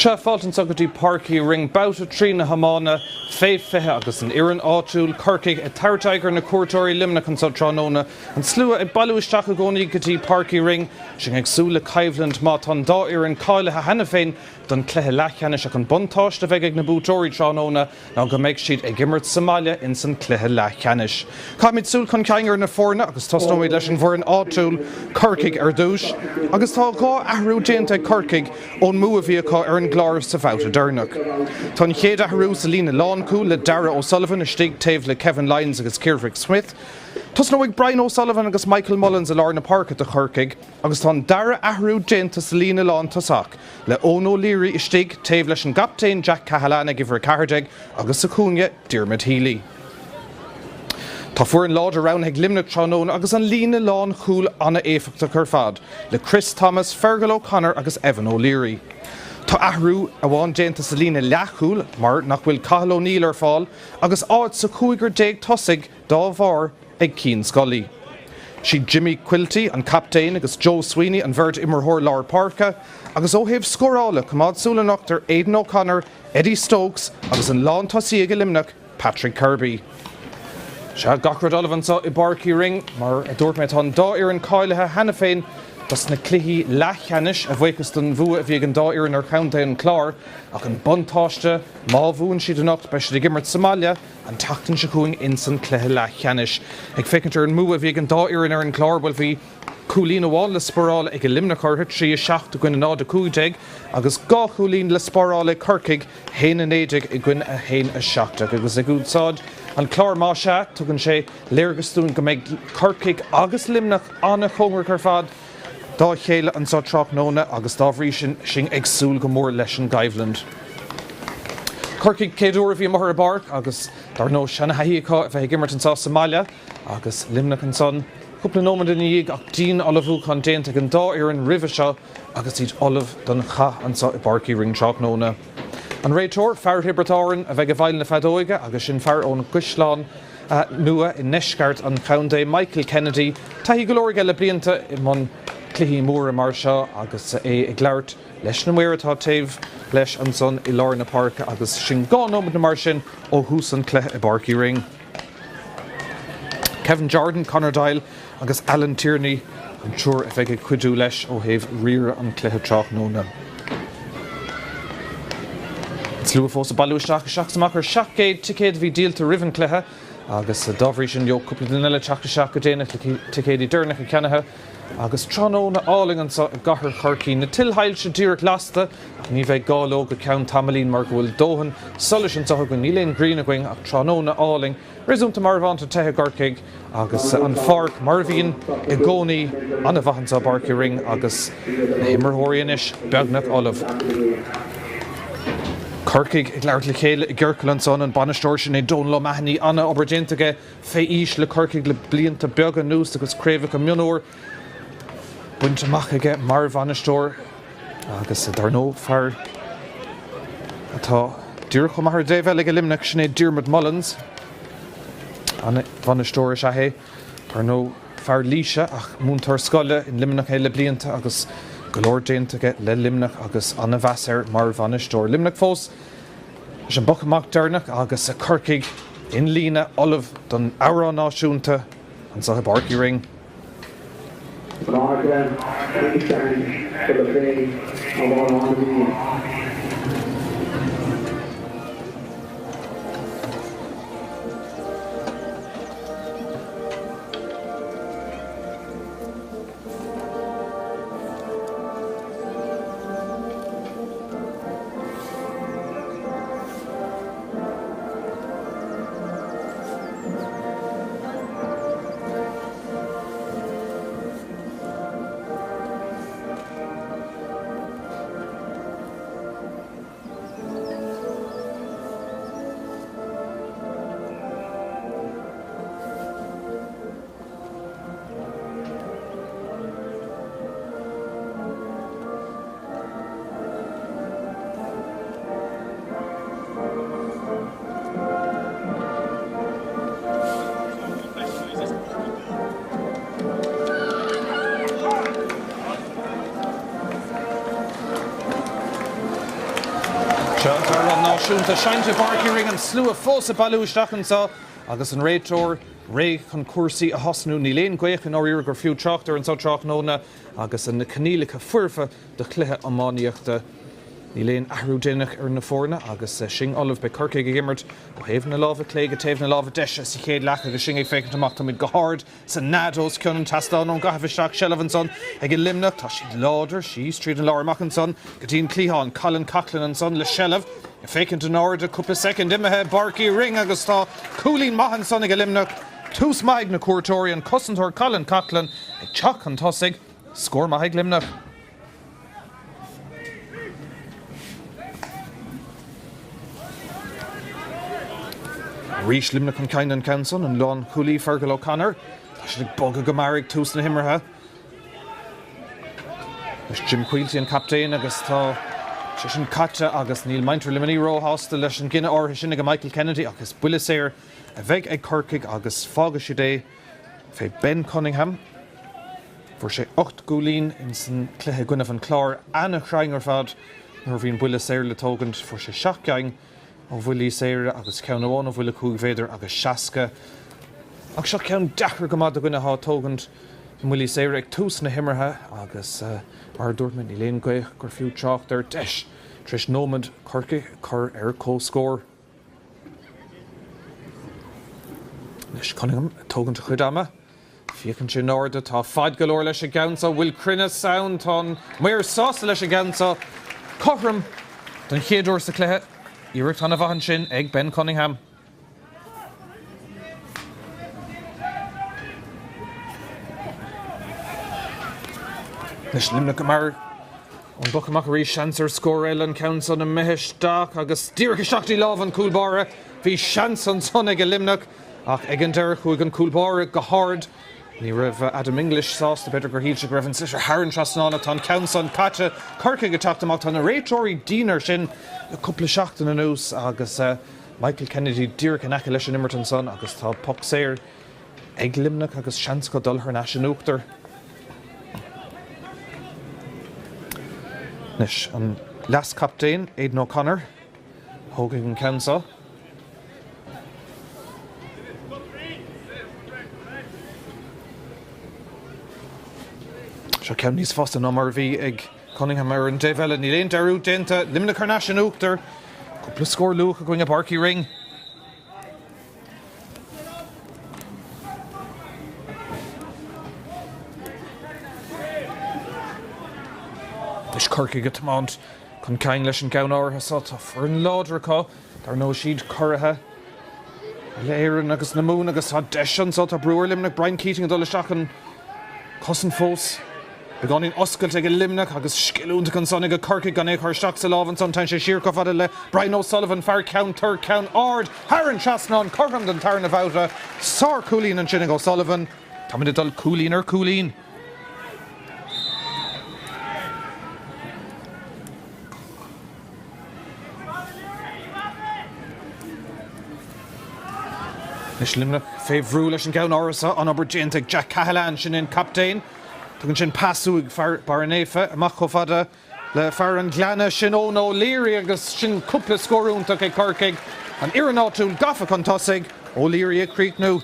Sea, fáilte anseo go dtí Páirc Uí Rinn, babhta 3 na hiomána fé 20 agus an fhoireann áitiúil, Corcaigh, ag tabhairt aghaidh ar na cuairteoirí, Luimneach anseo tráthnóna. An slua ag bailiú isteach i gcónaí go dtí Páirc Uí Rinn, sinn ag súil le coimhlint má tá an dá fhoireann cáilithe cheana féin don chluiche leathcheannais ach an buntáiste a bheidh ag na buaiteoirí tráthnóna ná go mbeidh siad ag imirt sa mbaile ins an cluiche leathcheannais. Caithfimid súil chun cinn ar na foirne agus tosnóimid leis an bhfoireann áitiúil, Corcaigh, ar dtús. Agus tá 2 athrú déanta ag Corcaigh ón mbua a bhí acu ar an gClár sa bhabhta deireanach. Tá an chéad athrú sa líne lánchúil le Darragh O'Sullivan istigh taobh le Kevin Lyons agus Ciarmhic Smith. Tosnóidh Brian O'Sullivan agus Michael Mullins i lár na páirce do Chorcaigh agus tá an dara athrú déanta sa líne lántosach le Eoin O'Leary istigh taobh leis an gcaptaen Jack Cahalane ag uimhir 14 agus sa chúinne Diarmuid Healy. Tá foireann láidir roghnaithe ag Luimneach tráthnóna agus an líne lánchúil an-éifeachtach ar fad le Chris Thomas, Fergal O'Connor agus Evan O'Leary. Tá athrú amháin déanta sa líne leathchúil mar nach bhfuil Cathal O'Neill ar fáil agus áit sa chúigear déag tosaigh dá bharr ag Cian Scully. Siad Jimmy Quilty, an captaen, agus Joe Sweeney an bheirt imreoir lár páirce, agus ó thaobh scórála, coimeád súil anocht ar Aidan O'Connor, Eddie Stokes agus an lántosaí ag Luimneach, Patrick Kirby. Sea, gach rud ullamh anseo i bPáirc Uí Rinn. Mar a dúirt mé, tá an dá fhoireann cáilithe cheana féin dos na cluichí leathcheannais, a bhuíochas don bhua a bhí ag an dá fhoireann ar chontae an Chláir. Ach an buntáiste, má bhuann siad anocht, beidh siad ag imirt sa mbaile, An tseachtain seo chugainn ins an cluiche leathcheannais. Ag féachaint ar an mbua a bhí ag an dá fhoireann ar an gClár, bhuel bhí cúilín amháin le spáráil ag Luimneach orthu, 3, 7 i gcoinne 0, 15, agus 2 chúilín le spáráil ag Corcaigh, 1, 19 i gcoinne 1, 17. Agus ag úsáid an Clár más ea, tugann sé léargas dúinn go mbeidh Corcaigh agus Luimneach an-chóngarach ar fad dá chéile anseo tráthnóna agus dá bhrí sin, sinn ag súil go mór leis an gcoimhlint. Corcaigh chéad uair a bhí amuigh ar an bpáirc agus dar ndóigh seana-thaithí acu a bheith ag imirt anseo sa mbaile agus Luimneach ansan cúpla nóiméad ina dhiaidh ach dian-ullmhúchán déanta ag an dá fhoireann roimhe seo agus iad ullamh don chath anseo i bPáirc Uí Rinn tráthnóna. An réiteoir, fear Thiobraid Árann a bheidh i bhfeighil na feadóige agus sin fear ón gCaisleán Nua i ndeisceart an chontae, Michael Kennedy. Taithí go leor aige le blianta i mbun cluichí móra mar seo agus é ag labhairt leis na maoir atá taobh leis ansan i lár na páirce agus sinn 2 nóiméad nó mar sin ó thús an chluiche i bPáirc Uí Rinn. Kevin Jordan, Conor Doyle agus Alan Tierney an triúr a bheidh ag cuidiú leis ó thaobh riaradh an chluiche tráthnóna. An slua fós ag bailiú isteach, isteach is amach ar 700 ticéad a bhí díolta roimh an chluiche agus dá bhrí sin gheobhaidh cúpla duine eile teacht isteach go déanach le ticéidí deireanacha ceannaithe. Agus tráthnóna álainn anseo i gcathair Chorcaí, na tuilshoilse díreach lasta ach ní bheidh gá leo go ceann tamaillín mar go bhfuil dóthain solais anseo againn. Níl aon ghrian againn ach tráthnóna álainn réasúnta marbhánta te i gCorcaigh agus an pháirc mar a bhíonn i gcónaí an-mhaith anseo i bPáirc Uí Rinn agus na himreoirí anois beagnach ullamh. Corcaigh ag labhairt le chéile i gciorcal ansan, an bainisteoir sin é Donal O'Mahony, an-obair déanta aige fé aois le Corcaigh le blianta beaga anuas agus craobhacha mionúir bainte amach aige mar bhainisteoir agus dar ndóigh fear atá díreach chomh maith ar an dtaobh eile ag Luimneach, sin é Diarmuid Mullins. An-bhainisteoir is ea é, dar ndóigh fear Laoise ach múinteoir scoile in Luimneach é le blianta agus go leor déanta aige le Luimneach agus an-mheas air mar bhainisteoir. Luimneach fós leis an bpoc amach deireanach agus Corcaigh in líne ullamh don amhrán náisiúnta anseo i bPáirc Uí Rinn. Seo an t-amhrán náisiúnta seinnte i bPáirc Uí Rinn, an slua fós ag bailiú isteach anseo agus an réiteoir réidh chun cúrsaí a thosnú. Níl aon ghaoth i ndáiríre gur fiú trácht air anseo tráthnóna agus na coinníollacha foirfe do chluiche iománaíochta. Níl aon athrú déanach ar na foirne agus sinn ullamh. Beidh Corcaigh ag imirt ó thaobh na láimhe clé go taobh na láimhe deise sa chéad leath agus sinn ag féachaint amach. Táimid go hard sa nead os cionn an tseastáin ón gcaitheamh isteach. Seilbh ansan ag Luimneach. Tá siad láidir síos tríd an lár amach ansan go dtí an cliathán. Colin Coughlan ansan le seilbh. Ag féachaint in airde. Cúpla soicind imithe i bPáirc Uí Rinn agus tá cúilín maith ansan ag Luimneach. Tús maith ag na cuairteoirí. An cosantóir Colin Coughlan ag teacht chun tosaigh. Scór maith ag Luimneach. Arís Luimneach chun cinn an ceann san, an lánchúlaí Fergal O'Connor. Tá siad ag bogadh go mear ag tús na himeartha. Is Jim Quilty an captaen agus tá sé sin caite agus níl muintir Luimnigh róshásta leis an gcinneadh áirithe sin ag Michael Kennedy ach is buille saor a bheidh ag Corcaigh agus fágfaidh siad é fé Ben Cunningham. Fuair sé 8 gcúilín ins an cluiche i gcoinnibh an Chláir. Ana-chruinn ar fad nuair a bhí an buille saor le tógaint. Fuair sé 7 gceann ó bhuillí saora agus ceann amháin ó bhuille 5 mhéadar agus 60. Ach seo ceann deacair go maith do dhuine athá ag tógaint na mbuillí saora ag tús na himeartha agus mar a dúirt mé níl aon ghaoth gur fiú trácht air. Deis tar éis nóimead Corcaigh a chur ar comhscór. Anois Cunningham ag tógaint a chuid ama. Féachann sé in airde. Tá fad go leor leis an gceann seo. Bhfuil cruinneas ann? Tá an maor sásta leis an gceann seo. Cothrom don chéad uair sa chluiche. Iarracht an-mhaith ansin ag Ben Cunningham. Anois Luimneach go mear ón bpoc amach arís. Seans ar scór eile an ceann san imithe isteach agus díreach isteach dtí lámh an chúl báire. Bhí seans ansan ag Luimneach. Ach ag an deireadh chuaigh an cúl báire go hard. Ní raibh Adam English sásta, b'fhéidir gur shíl sé go raibh an sliotar thar an trasnán ach tá an ceann san caite. Corcaigh ag teacht amach. Tá na réiteoirí dian air sin le cúpla seachtain anuas agus Michael Kennedy díreach in aice leis an imirt ansan agus tá poc saor ag Luimneach agus seans acu dul thar n-ais in uachtar. Anois an leas-chaptaen Aidan O'Connor a thógfaidh an ceann seo. Seo ceann níos fusa ná mar a bhí ag Cunningham ar an dtaobh eile. Níl aon dearúd déanta. Luimneach thar n-ais in uachtar. Cúpla scór luath againn i bPáirc Uí Rinn. Anois Corcaigh ag tiomáint chun cinn leis an gceann áirithe seo. Tá foireann láidir acu. Dar ndóigh siad curaithe Uile-Éireann agus na Mumhan agus tá deis anseo, tá brú ar Luimneach, Brian Keating ag dul isteach an chosaint fós. Beagáinín oscailte ag Luimneach agus scil iontach ansan ag Corcaigh gan é a chur isteach sa lámh ansan. Téann sé siar chomh fada le Brian O'Sullivan, fear Cheann Toir, ceann ard thar an trasnán, cothrom don tarna bhabhta. Sár-chúilín ansin ag O'Sullivan. Táimid ag dul cúilín ar chúilín. Anois Luimneach fé bhrú leis an gceann áirithe seo. An obair déanta ag Jack Cahalane, sin é an captaen. Tugann sin pas uaidh fear Barra Naofa amach chomh fada le fear an Ghleanna, sin Eoin O'Leary agus sin cúpla scór iontach ag Corcaigh. An fhoireann áitiúil gafa chun tosaigh, O'Leary ag críochnú.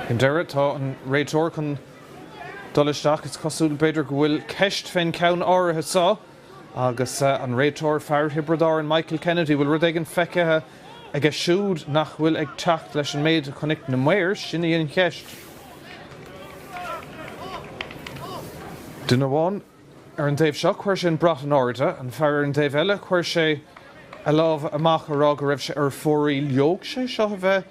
Ag an deireadh tá an réiteoir chun dul isteach. Is cosúil, b'fhéidir, go bhfuil ceist fén gceann áirithe seo agus an réiteoir, fear Thiobraid Árann, Michael Kennedy, bhfuil rud éigin feicthe aige siúd nach bhfuil ag teacht leis an méid a chonaic na maoir? Sin í an cheist. Duine amháin ar an dtaobh seo, chuir sé an brat in airde, an fear ar an dtaobh eile, chuir sé a lámha amach a rá go raibh sé ar fóraoil. Gheobhadh sé seo a bheith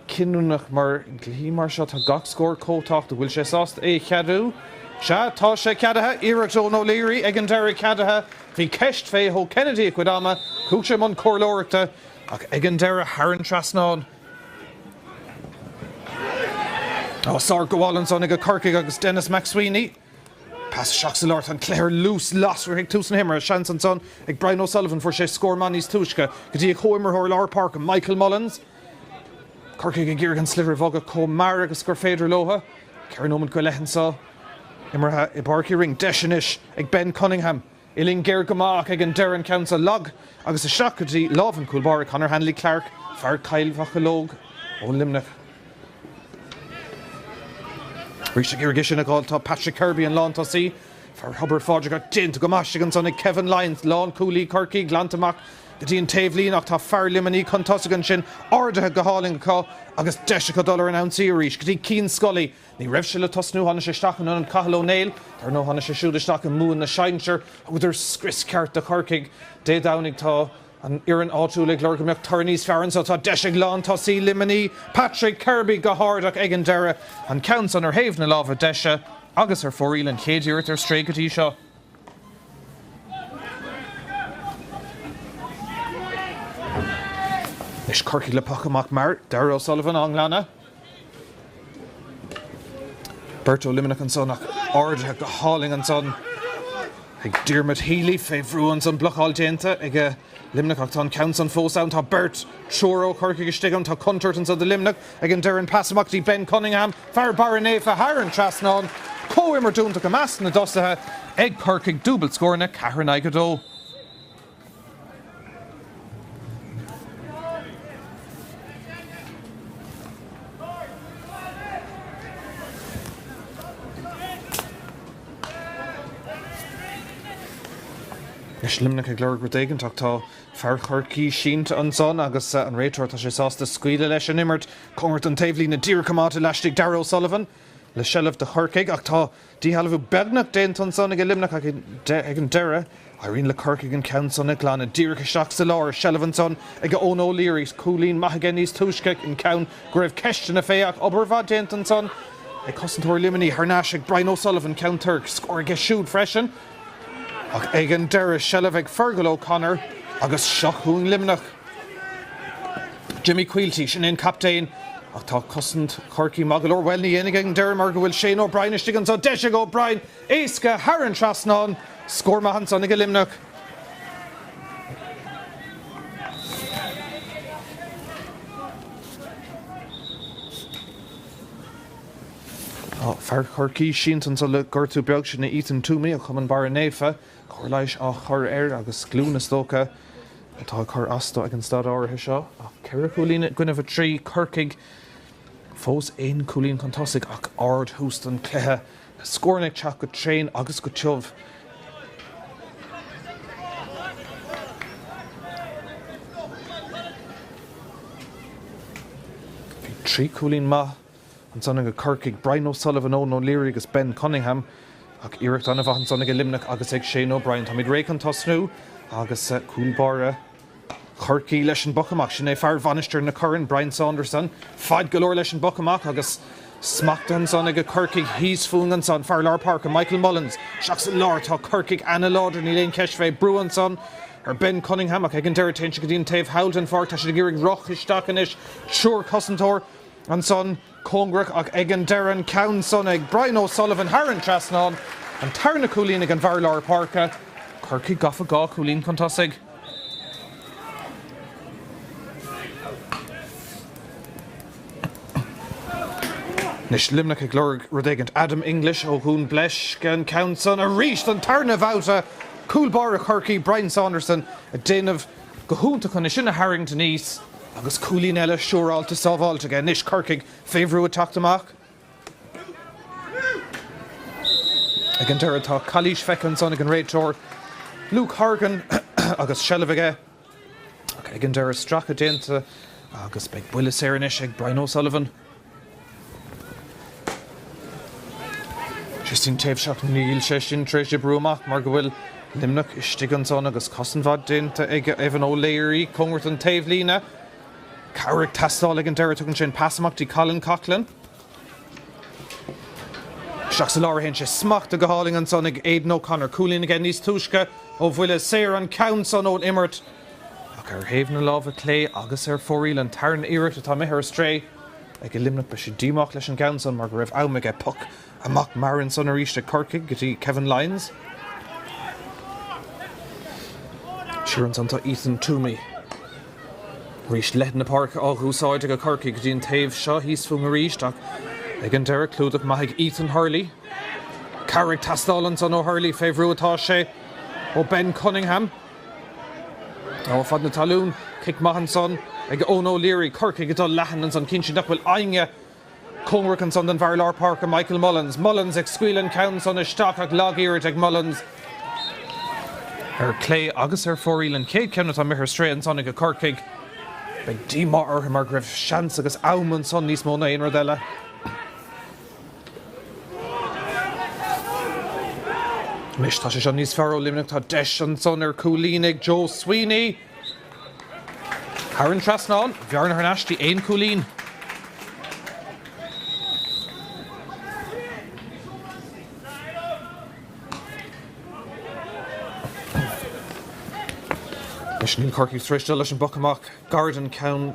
cinniúnach mar i gcluichí mar seo tá gach scór chomh tábhachtach. Bhfuil sé sásta é a cheadú? Sea, tá sé ceadaithe. Iarracht Eoin O'Leary ag an deireadh ceadaithe. Bhí ceist fé. Thóg Kennedy a chuid ama. Chuaigh sé i mbun comhairleoireachta ach ag an deireadh thar an trasnán. Á, sárghabháil ansan ag Corcaigh agus Denis McSweeney. Pas isteach sa lár, tá an cluiche ar luas lasrach ag tús na himeartha. Seans ansan ag Brian O'Sullivan, fuair sé scór maith níos túisce go dtí a chomhimreoir lár páirce Michael Mullins. Corcaigh ag iarraidh an sliotar a bhogadh chomh mear agus gur féidir leo. 4 nóiméad go leith anseo. Imeartha i bPáirc Uí Rinn. Deis anois ag Ben Cunningham. Uillinn géar go maith ach ag an deireadh an ceann seo lag agus isteach go dtí lámh an chúl báire Conor Hanley Clarke, fear Chill Mocheallóg ó Luimneach. Arís ag iarraidh é sin a fháil tá Patrick Kirby an lántosaí, fear Thobar Phádraig ach déanta go maith istigh ansan ag Kevin Lyons, lánchúlaí Chorcaí glanta amach go dtí an taobhlíne ach tá fear Luimnigh chun tosaigh ansin ardaithe go hálainn acu agus deis acu dul ar an ionsaí arís go dtí Cian Scully. Ní raibh sé le tosnú, tháinig sé isteach in ionad Cathal Ó Néill. Dar ndóigh tháinig sé siúd isteach i mbua na sinsear. Thugadar scrios ceart do Chorcaigh Dé Domhnaigh. Tá an fhoireann áitiúil ag lorg go mbeadh toradh níos fearr anseo. Tá deis ag lántosaí Luimnigh, Patrick Kirby, go hard ach ag an deireadh, an ceann san ar thaobh na láimhe deise agus ar fóraoil an chéad iarracht ar strae go dtí seo. Anois Corcaigh le poc amach mear, Darragh O'Sullivan á nglanadh. Beirt ó Luimneach ansan ach ardaithe go hálainn ansan ag Diarmuid Healy fé bhrú ansan. Blocáil déanta ag Luimneach ach tá an ceann san fós ann. Tá beirt, triúr ó Chorcaigh istigh ann. Tá contúirt anso do Luimneach ag an deireadh. An pas amach go dtí Ben Cunningham, fear Barra Naofa thar an trasnán. Comhimirt iontach i measc na dtosaithe ag Corcaigh. Dúbailt scóranna, 4 in aghaidh 2. Anois Luimneach ag lorg rud éigin ach tá fear Chorcaí sínte ansan agus an réiteoir, tá sé sásta scaoileadh leis an imirt. Cóngarach don taobhlíne díreach coimeádta laistigh Darragh O'Sullivan le seilbh do Chorcaigh ach tá Díshealbhú beagnach déanta ansan ag Luimneach ach ag an deireadh, éiríonn le Corcaigh an ceann san a ghlanadh díreach isteach sa lár. Seilbh ansan ag Eoin O'Leary. Cúilín maith aige níos túisce, an ceann go raibh ceisteanna fé ach obair mhaith déanta ansan ag cosantóirí Luimnigh. Thar n-ais ag Brian O'Sullivan, ceann toirc. Scór aige siúd freisin ach ag an deireadh, seilbh ag Fergal O'Connor agus seo chugainn Luimneach. Jimmy Quilty, sin é an captaen ach tá cosaint Chorcaí maith go leor. Bhuel, ní dhéanfaidh ag an deireadh mar go bhfuil Shane O'Brien istigh anseo. Deis ag O'Brien, éasca thar an trasnán. Scór maith ansan ag Luimneach. Tá fear Chorcaí sínte anseo le gortú beag, sin é Ethan Toomey ó Chumann Barra Naofa. Cóir leighis á chur air agus glúin is dócha. atá ag cur as dó ag an staid áirithe seo ach 4 chúilín i gcoinnibh 3, Corcaigh fós aon chúilín chun tosaigh ach ard-thús don chluiche, na scóranna ag teacht go tréan agus go tiubh. Bhí 3 chúilín maith ansan ag Corcaigh, Brian O'Sullivan, Eoin O'Leary agus Ben Cunningham ach iarracht an-mhaith ansan ag Luimneach agus ag Shane O'Brien. Táimid réidh chun tosnú agus cúl báire Chorcaí leis an bpoc amach. Sin é fear Mhainistir na Corann, Brian Saunderson. Fad go leor leis an bpoc amach agus smachtaithe ansan ag Corcaigh thíos fúinn ansan. Fear lár páirce Michael Mullins isteach sa lár. Tá Corcaigh ana-láidir, níl aon cheist fé. Brú ansan ar Ben Cunningham ach ag an deireadh téann sé go dtí an taobh thall den pháirc. Tá siad ag iarraidh rith isteach anois. Triúr cosantóir. Ansan, cóngarach ach ag an deireadh an ceann san ag Brian O'Sullivan thar an trasnán, an tarna cúilín ag an bhfear lár páirce. Corcaigh gafa 2 chúilín chun tosaigh. Anois Luimneach ag lorg rud éigint. Adam English ó Dhún Bleisce an ceann san arís don tarna bhabhta. Cúl báire Chorcaí, Brian Saunderson ag déanamh go hiontach chun é sin a tharraingt aníos agus cúilín eile siúráilte sábháilte aige. Anois Corcaigh fé bhrú ag teacht amach. Ag an deireadh tá calaois feicthe ansan ag an réiteoir Luke Horgan agus seilbh aige ach ag an deireadh stracadh déanta agus beidh buille saor anois ag Brian O'Sullivan. Síos an taobh seo níl sé sin tar éis oibriú amach mar go bhfuil Luimneach istigh ansan agus cosaint mhaith déanta ag Evan O'Leary cóngarach don taobhlíne. Cabhair ag teastáil ag an deireadh tugann sé an pas amach dtí Colin Coughlan. Isteach sa lár a théann sé smachtaithe go hálainn ansan ag Aidan O'Connor. Cúilín aige níos túisce ó bhuille saor an ceann san ón imirt ach ar thaobh na láimhe clé agus ar fóraoil an tarna iarracht atá imithe ar strae. Ag Luimneach beidh siad díomách leis an gceann san mar go raibh am aige poc amach mear ansan arís ag Corcaigh go dtí Kevin Lyons. Siar ansan tá Ethan Toomey. Arís leithead na páirce á dh'úsáid ag Corcaigh go dtí an taobh seo thíos fúinn arís ach ag an deireadh clúdach maith ag Ethan Hurley. Cabhair ag teastáil ansan ó Hurley, fé bhrú atá sé ó Ben Cunningham. Ar fad na talún, cic maith ansan ag Eoin O'Leary. Corcaigh ag dul leathan ansan, cinnte nach bhfuil éinne cóngarach ansan don bhfear lár páirce Michael Mullins. Mullins ag scaoileadh an ceann san isteach ach lag-iarracht ag Mullins. Ar clé agus ar fóraoil an chéad cheann atá imithe ar strae ansan ag Corcaigh. Beidh díomá orthu mar go raibh seans agus am ansan níos mó ná aon rud eile. Anois tá sé seo níos fearr ó Luimneach, tá deis ansan ar chúilín ag Joe Sweeney. Thar an trasnán, bearna thar n-ais dtí aon chúilín. Anois níl Corcaigh tar éis dul leis an bpoc amach gar don ceann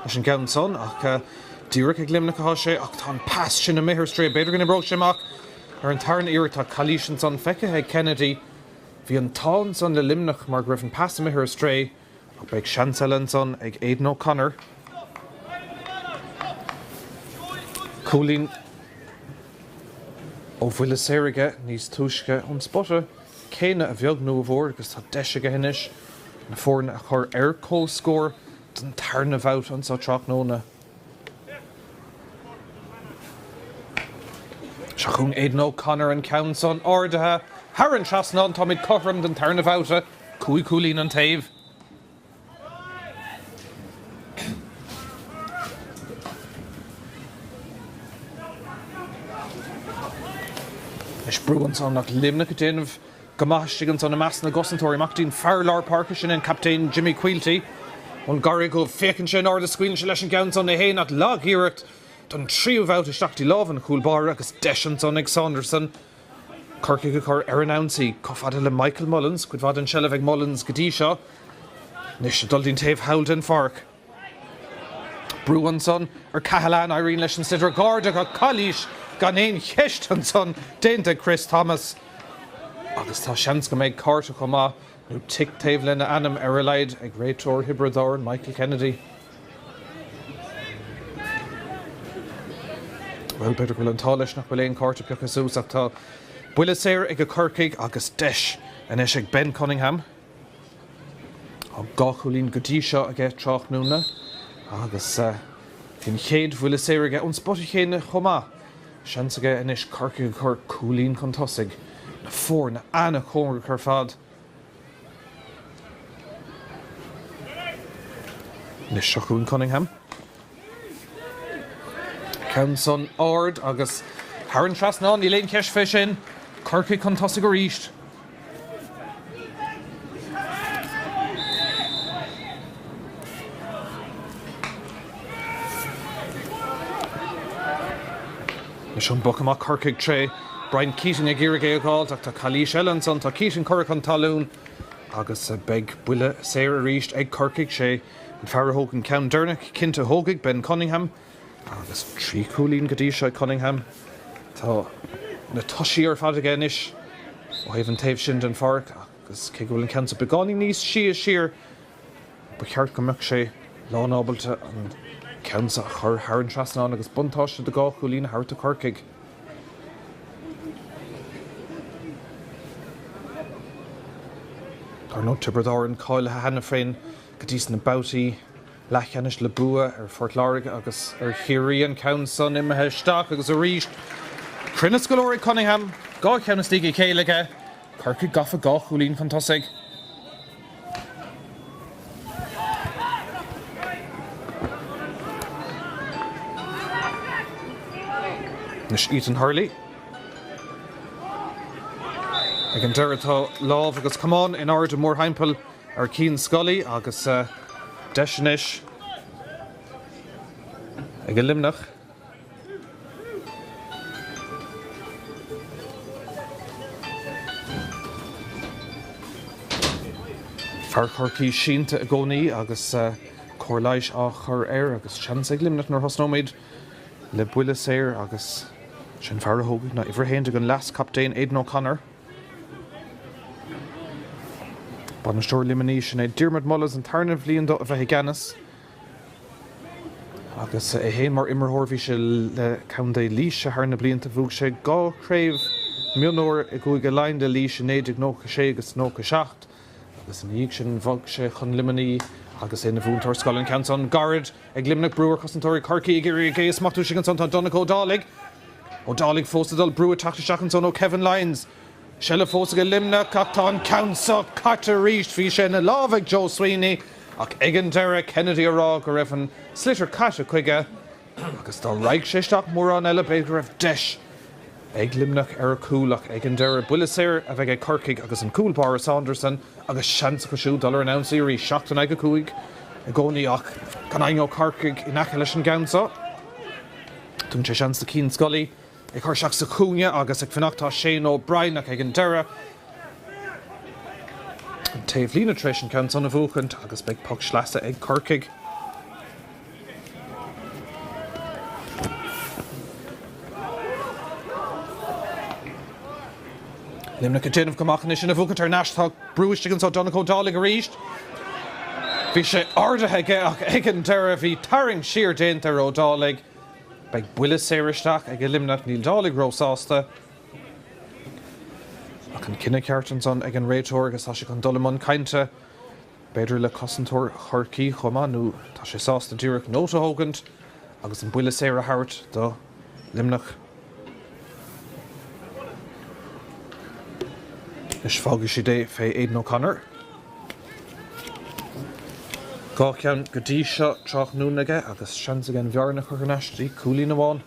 leis an gceann san ach díreach ag Luimneach atá sé ach tá an pas sin imithe ar strae. B'fhéidir go n-oibreoidh sé amach ar an tarna iarracht. Tá calaois ansan feicthe ag Kennedy. Bhí an t-ádh ansan le Luimneach mar go raibh an pas imithe ar strae ach beidh seans eile ansan ag Aidan O'Connor. Cúilín ó bhuille saor aige níos túisce ón spota céanna a bheag nó a mhór agus tá deis aige anois na foirne a chur ar comhscór don tarna bhabhta anseo tráthnóna. Seo chugainn Aidan O'Connor an ceann san ardaithe thar an trasnán. Táimid cothrom don tarna bhabhta, 5 chúilín an taobh. Anois brú ansan ach Luimneach ag déanamh go maith istigh ansan i measc na gcosantóirí. Amach dtí'n fear lár páirce sin an captaen Jimmy Quilty ón gCarraig Dhubh. Féachann sé in airde, scaoileann sé leis an gceann san é féin ach lag-iarracht don tríú bhabhta isteach dtí lámh an chúl báire agus deis ansan ag Saunderson Corcaigh a chur ar an ionsaí. Chomh fada le Michael Mullins, cuid mhaith den seilbh ag Mullins go dtí seo. Anois ag dul dtí'n taobh thall den pháirc. Brú ansan ar Cahalane, éiríonn leis an sliotar dh'ardú ach calaois gan aon cheist ansan déanta ag Chris Thomas. Agus tá seans go mbeidh cárta chomh maith, nó tic taobh lena ainm ar a laghad, ag réiteoir Thiobraid Árann, Michael Kennedy. Bhuel, b'fhéidir go bhfuil an t-ádh leis nach bhfuil aon chárta pioctha suas ach tá buille saor ag Corcaigh agus deis anois ag Ben Cunningham. Tá 2 chúilín go dtí seo aige tráthnóna agus bhí an chéad bhuille saor aige ón spota chéanna chomh maith. Seans aige anois Corcaigh a chur cúilín chun tosaigh. Na foirne an-chóngarach ar fad. Anois seo chugainn Cunningham. Ceann san ard agus thar an trasnán, níl aon cheist fé sin. Corcaigh chun tosaigh arís. Anois an poc amach Corcaigh tré Brian Keating ag iarraidh é a dh'fháilt ach tá calaois eile ansan. Tá Keating curtha chun talún agus beidh buille saor arís ag Corcaigh. Sé an fear a thóg an ceann deireanach cinnte a thógfaidh, Ben Cunningham. Agus 3 chúilín go dtí seo ag Cunningham. Tá na toisí ar fad aige anois ó thaobh an taobh sin den pháirc agus cé go bhfuil an ceann seo beagáinín níos sia siar, ba cheart go mbeadh sé lánábalta an ceann seo a chur thar an trasnán agus buntáiste de dhá chúilín a thabhairt do Chorcaigh. Dar ndóigh, Tiobraid Árann cáilithe cheana féin go dtí sna babhtaí leathcheannais le bua ar Phort Láirge agus ar Chiarraí. An ceann san imithe isteach agus arís cruinneas go leor ag Cunningham. 2 cheann istigh a chéile aige. Corcaigh gafa 2 chúilín chun tosaigh. Anois Ethan Hurley. Ag an deireadh tá lámh agus camán in airde mórthimpeall ar Cian Scully agus deis anois ag Luimneach. Fear Chorcaí sínte i gcónaí agus cóir leighis á chur air agus seans ag Luimneach nuair a thosnóimid le buille saor agus sin fear a thógfaidh ná uimhir 11 an leas-chaptaen Aidan O'Connor. Bainisteoir Luimnigh, sin é Diarmuid Mullins, an tarna bhliain dó a bheith i gceannas agus é féin mar imreoir bhí sé le Contae Laoise thar na blianta. Bhuaigh sé 2 chraobh Mionúir i gCúige Laighean le Laois i 1996 agus 97 agus ina dhiaidh sin bhog sé chun Luimnigh agus é ina mhúinteoir scoile. An ceann san gairid ag Luimneach, brú ar chosantóirí Chorcaí ag iarraidh é a smachtú istigh ansan tá Donncha Ó Dálaigh. Ó Dálaigh fós ag dul, brú ag teacht isteach ansan ó Kevin Lyons. Seilbh fós ag Luimneach ach tá an ceann seo caite arís. Bhí sé ina lámh ag Joe Sweeney ach ag an deireadh Kennedy ag rá go raibh an sliotar caite chuige agus dá raghadh sé isteach mórán eile b'fhéidir go raibh deis ag Luimneach ar chúl ach ag an deireadh buille saor a bheidh ag Corcaigh agus an cúl báire Saunderson agus seans acu siúd dul ar an ionsaí arís. 7 in aghaidh 5 i gcónaí ach gan éinne ó Chorcaigh in aice leis an gceann seo. Tugann sé seans do Cian Scully. Ag cur isteach sa chúinne agus ag fanacht tá Shane O'Brien ach ag an deireadh, an taobhlíne tar éis an ceann san a bhuachaint agus beidh poc sleasa ag Corcaigh. Luimneach ag déanamh go maith anois ina bhuachaint thar n-ais. Tá brú istigh anso Donncha Ó Dálaigh arís. Bhí sé ardaithe aige ach ag an deireadh bhí tarraingt siar déanta ar Ó Dálaigh. Beidh buille saor isteach ag Luimneach, níl Dálaigh róshásta ach an cinneadh ceart ansan ag an réiteoir agus tá sé chun dul i mbun cainte, b'fhéidir le cosantóir Chorcaí chomh maith nó tá sé sásta díreach nóta a thógaint agus an buille saor a thabhairt do Luimneach. Anois fágfaidh siad é fé Aidan O'Connor. 2 cheann go dtí seo tráthnóna aige agus seans aige an bhearna a chur thar n-ais dtí cúilín amháin.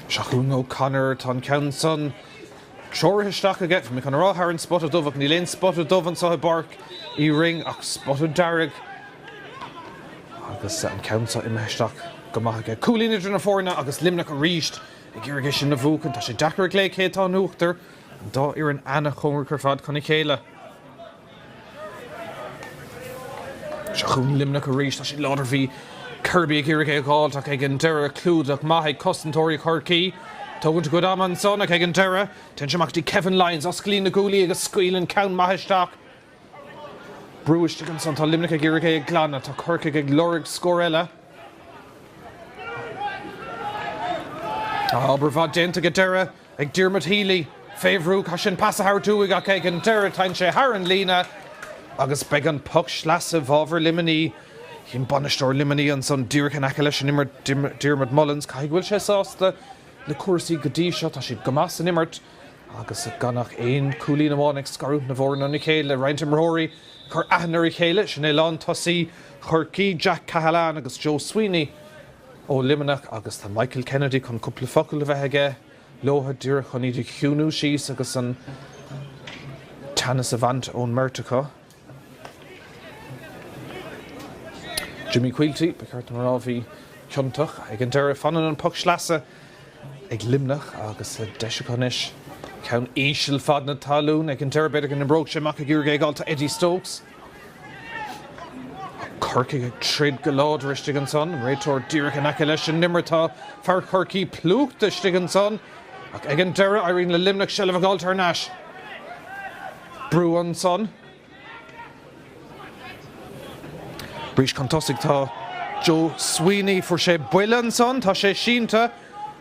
Seo chugainn O'Connor, tá an ceann san treoraithe isteach aige. Bhí mé chun a rá thar an spota dubh ach níl aon spota dubh anseo i bPáirc Uí Rinn ach spota dearg agus an ceann seo imithe isteach go maith aige. Cúilín idir na foirne agus Luimneach arís. Ag iarraidh é sin a bhuachan, tá sé deacair a ghlaoch cé atá in uachtar, an dá fhoireann ana-chóngarach ar fad chun a chéile. Seo chugainn Luimneach arís, tá siad láidir, bhí Kirby ag iarraidh é a dh'fháilt ach ag an deireadh clúdach maith ag cosantóirí Chorcaí. Tógaint a gcuid ama ansan ach ag an deireadh, téann sé amach go dtí Kevin Lyons, osclaíonn na guaillí agus scaoileann ceann maith isteach. Brú istigh ansan, tá Luimneach ag iarraidh é a ghlanadh, tá Corcaigh ag lorg scór eile. Tá obair mhaith déanta ag deireadh ag Diarmuid Healy. Fé bhrú, caithfidh sé an pas a thabhairt uaidh ach ag an deireadh téann sé thar an líne agus beidh an poc sleasa i bhfabhar Luimnigh. Chím bainisteoir Luimnigh ansan díreach in aice leis an imirt, Diarmuid Mullins. Caithfidh go bhfuil sé sásta le cúrsaí go dtí seo. Tá siad go maith san imirt. Agus gan ach aon chúilín amháin ag scarúint na bhfoireann óna chéile, roinnt imreoirí ag cur aithne ar a chéile, sin é lántosaí Chorcaí, Jack Cahalane agus Joe Sweeney ó Luimneach agus tá Michael Kennedy chun cúpla focal a bheith aige leo díreach chun iad a chiúnú síos agus an teannas a bhaint ón mbeirt acu. Jimmy Quilty, ba cheart dom a rá, a bhí ciontach. Ag an deireadh, fanann an poc sleasa ag Luimneach agus deis acu anois ceann íseal fad na talún. Ag an deireadh, b'fhéidir go n-oibreodh sé amach ag iarraidh é a fháil. Tá Eddie Stokes. Corcaigh ag troid go láidir istigh ansan. An réiteoir díreach in aice leis an imirt. Tá fear Chorcaí plúchta istigh ansan. Ach ag an deireadh, éiríonn le Luimneach seilbh a fháil thar n-ais. Brú ansan. Arís chun tosaigh tá Joe Sweeney. Fuair sé buille ansan. Tá sé sínte.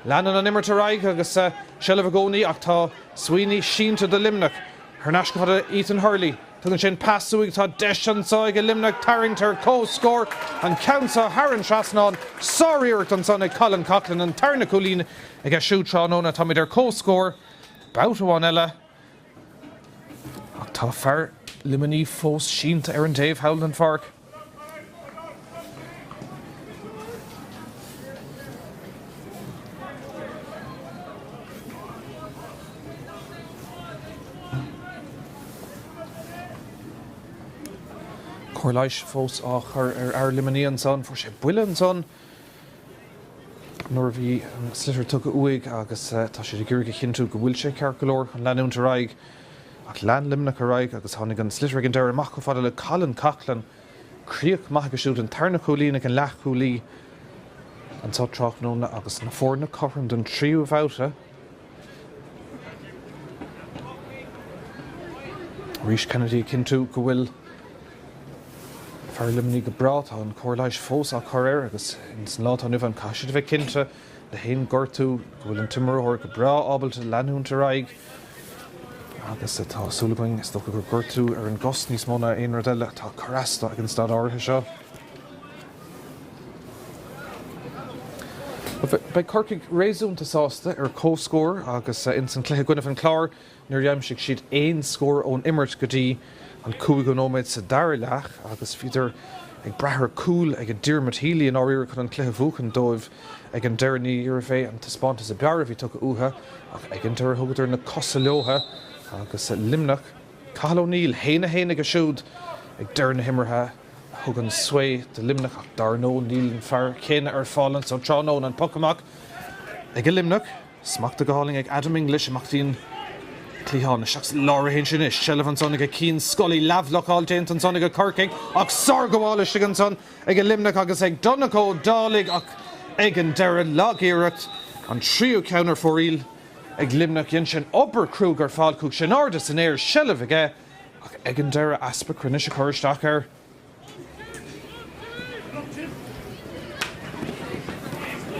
Leanann an imirt ar aghaidh agus seilbh i gcónaí ach tá Sweeney sínte do Luimneach. Thar n-ais go fada Ethan Hurley. Tugann sé an pas uaidh. Tá deis anso ag Luimneach tarraingt ar comhscór. An ceann seo thar an trasnán. Sáriarracht ansan ag Colin Coughlan. An tarna cúilín aige siúd tráthnóna. Táimid ar comhscór. Babhta amháin eile. Ach tá fear Luimnigh fós sínte ar an dtaobh thall den pháirc. Cóir leighis fós á chur ar fhear Luimnigh ansan. Fuair sé buille ansan. nuair a bhí an sliotar tugtha uaidh agus tá siad ag iarraidh a chinntiú go bhfuil sé ceart go leor chun leanúint ar aghaidh. Ach lean Luimneach ar aghaidh agus tháinig an sliotar ag an deireadh amach chomh fada le Colin Coughlan. Críoch maith aige siúd, an tarna cúilín ag an leathchúlaí anseo tráthnóna agus na foirne cothrom don tríú bhabhta. Arís Kennedy ag cinntiú go bhfuil. Fear Luimnigh go breá, tá an cóir leighis fós á cur air agus ins an lá atá inniu ann caithfidh siad a bheith cinnte le haon gortú go bhfuil an t-imreoir go breá ábalta leanúint ar aghaidh agus tá súil againn is dócha gur gortú ar an gcos níos mó ná aon rud eile atá ag cur as dó ag an staid áirithe seo. Beidh Corcaigh réasúnta sásta ar comhscór agus ins an cluiche i gcoinnibh an Chláir Níor aimsigh siad aon scór ón imirt go dtí an cúigiú nóiméad sa dara leath agus bhíodar ag brath ar chúl ag Diarmuid Healy i ndáiríre chun an cluiche a bhuachan dóibh ag an deireadh. Níorbh é an taispeántas ab fhearr a bhí tugtha uathu ach ag an deireadh thugadar na cosa leotha agus Luimneach, Cathal O'Neill, 1-1 aige siúd ag deireadh na himeartha a thug an svae do Luimneach ach dar ndóigh níl an fear céanna ar fáil anso tráthnóna. An poc amach ag Luimneach. Smachtaithe go hálainn ag Adam English amach dtí an cliathán. Isteach sa lár a théann sé anois. Seilbh ansan ag Cian Scully. Leathbhlocáil déanta ansan ag Corcaigh ach sárghabháil istigh ansan ag Luimneach agus ag Donncha Ó Dálaigh ach ag an deireadh lagiarracht an tríú ceann ar fóraoil ag Luimneach. Dhein sé an obair cruaidh ar fad. Chuaigh sé in airde san aer. Seilbh aige ach ag an deireadh easpa cruinnis ag cur isteach air.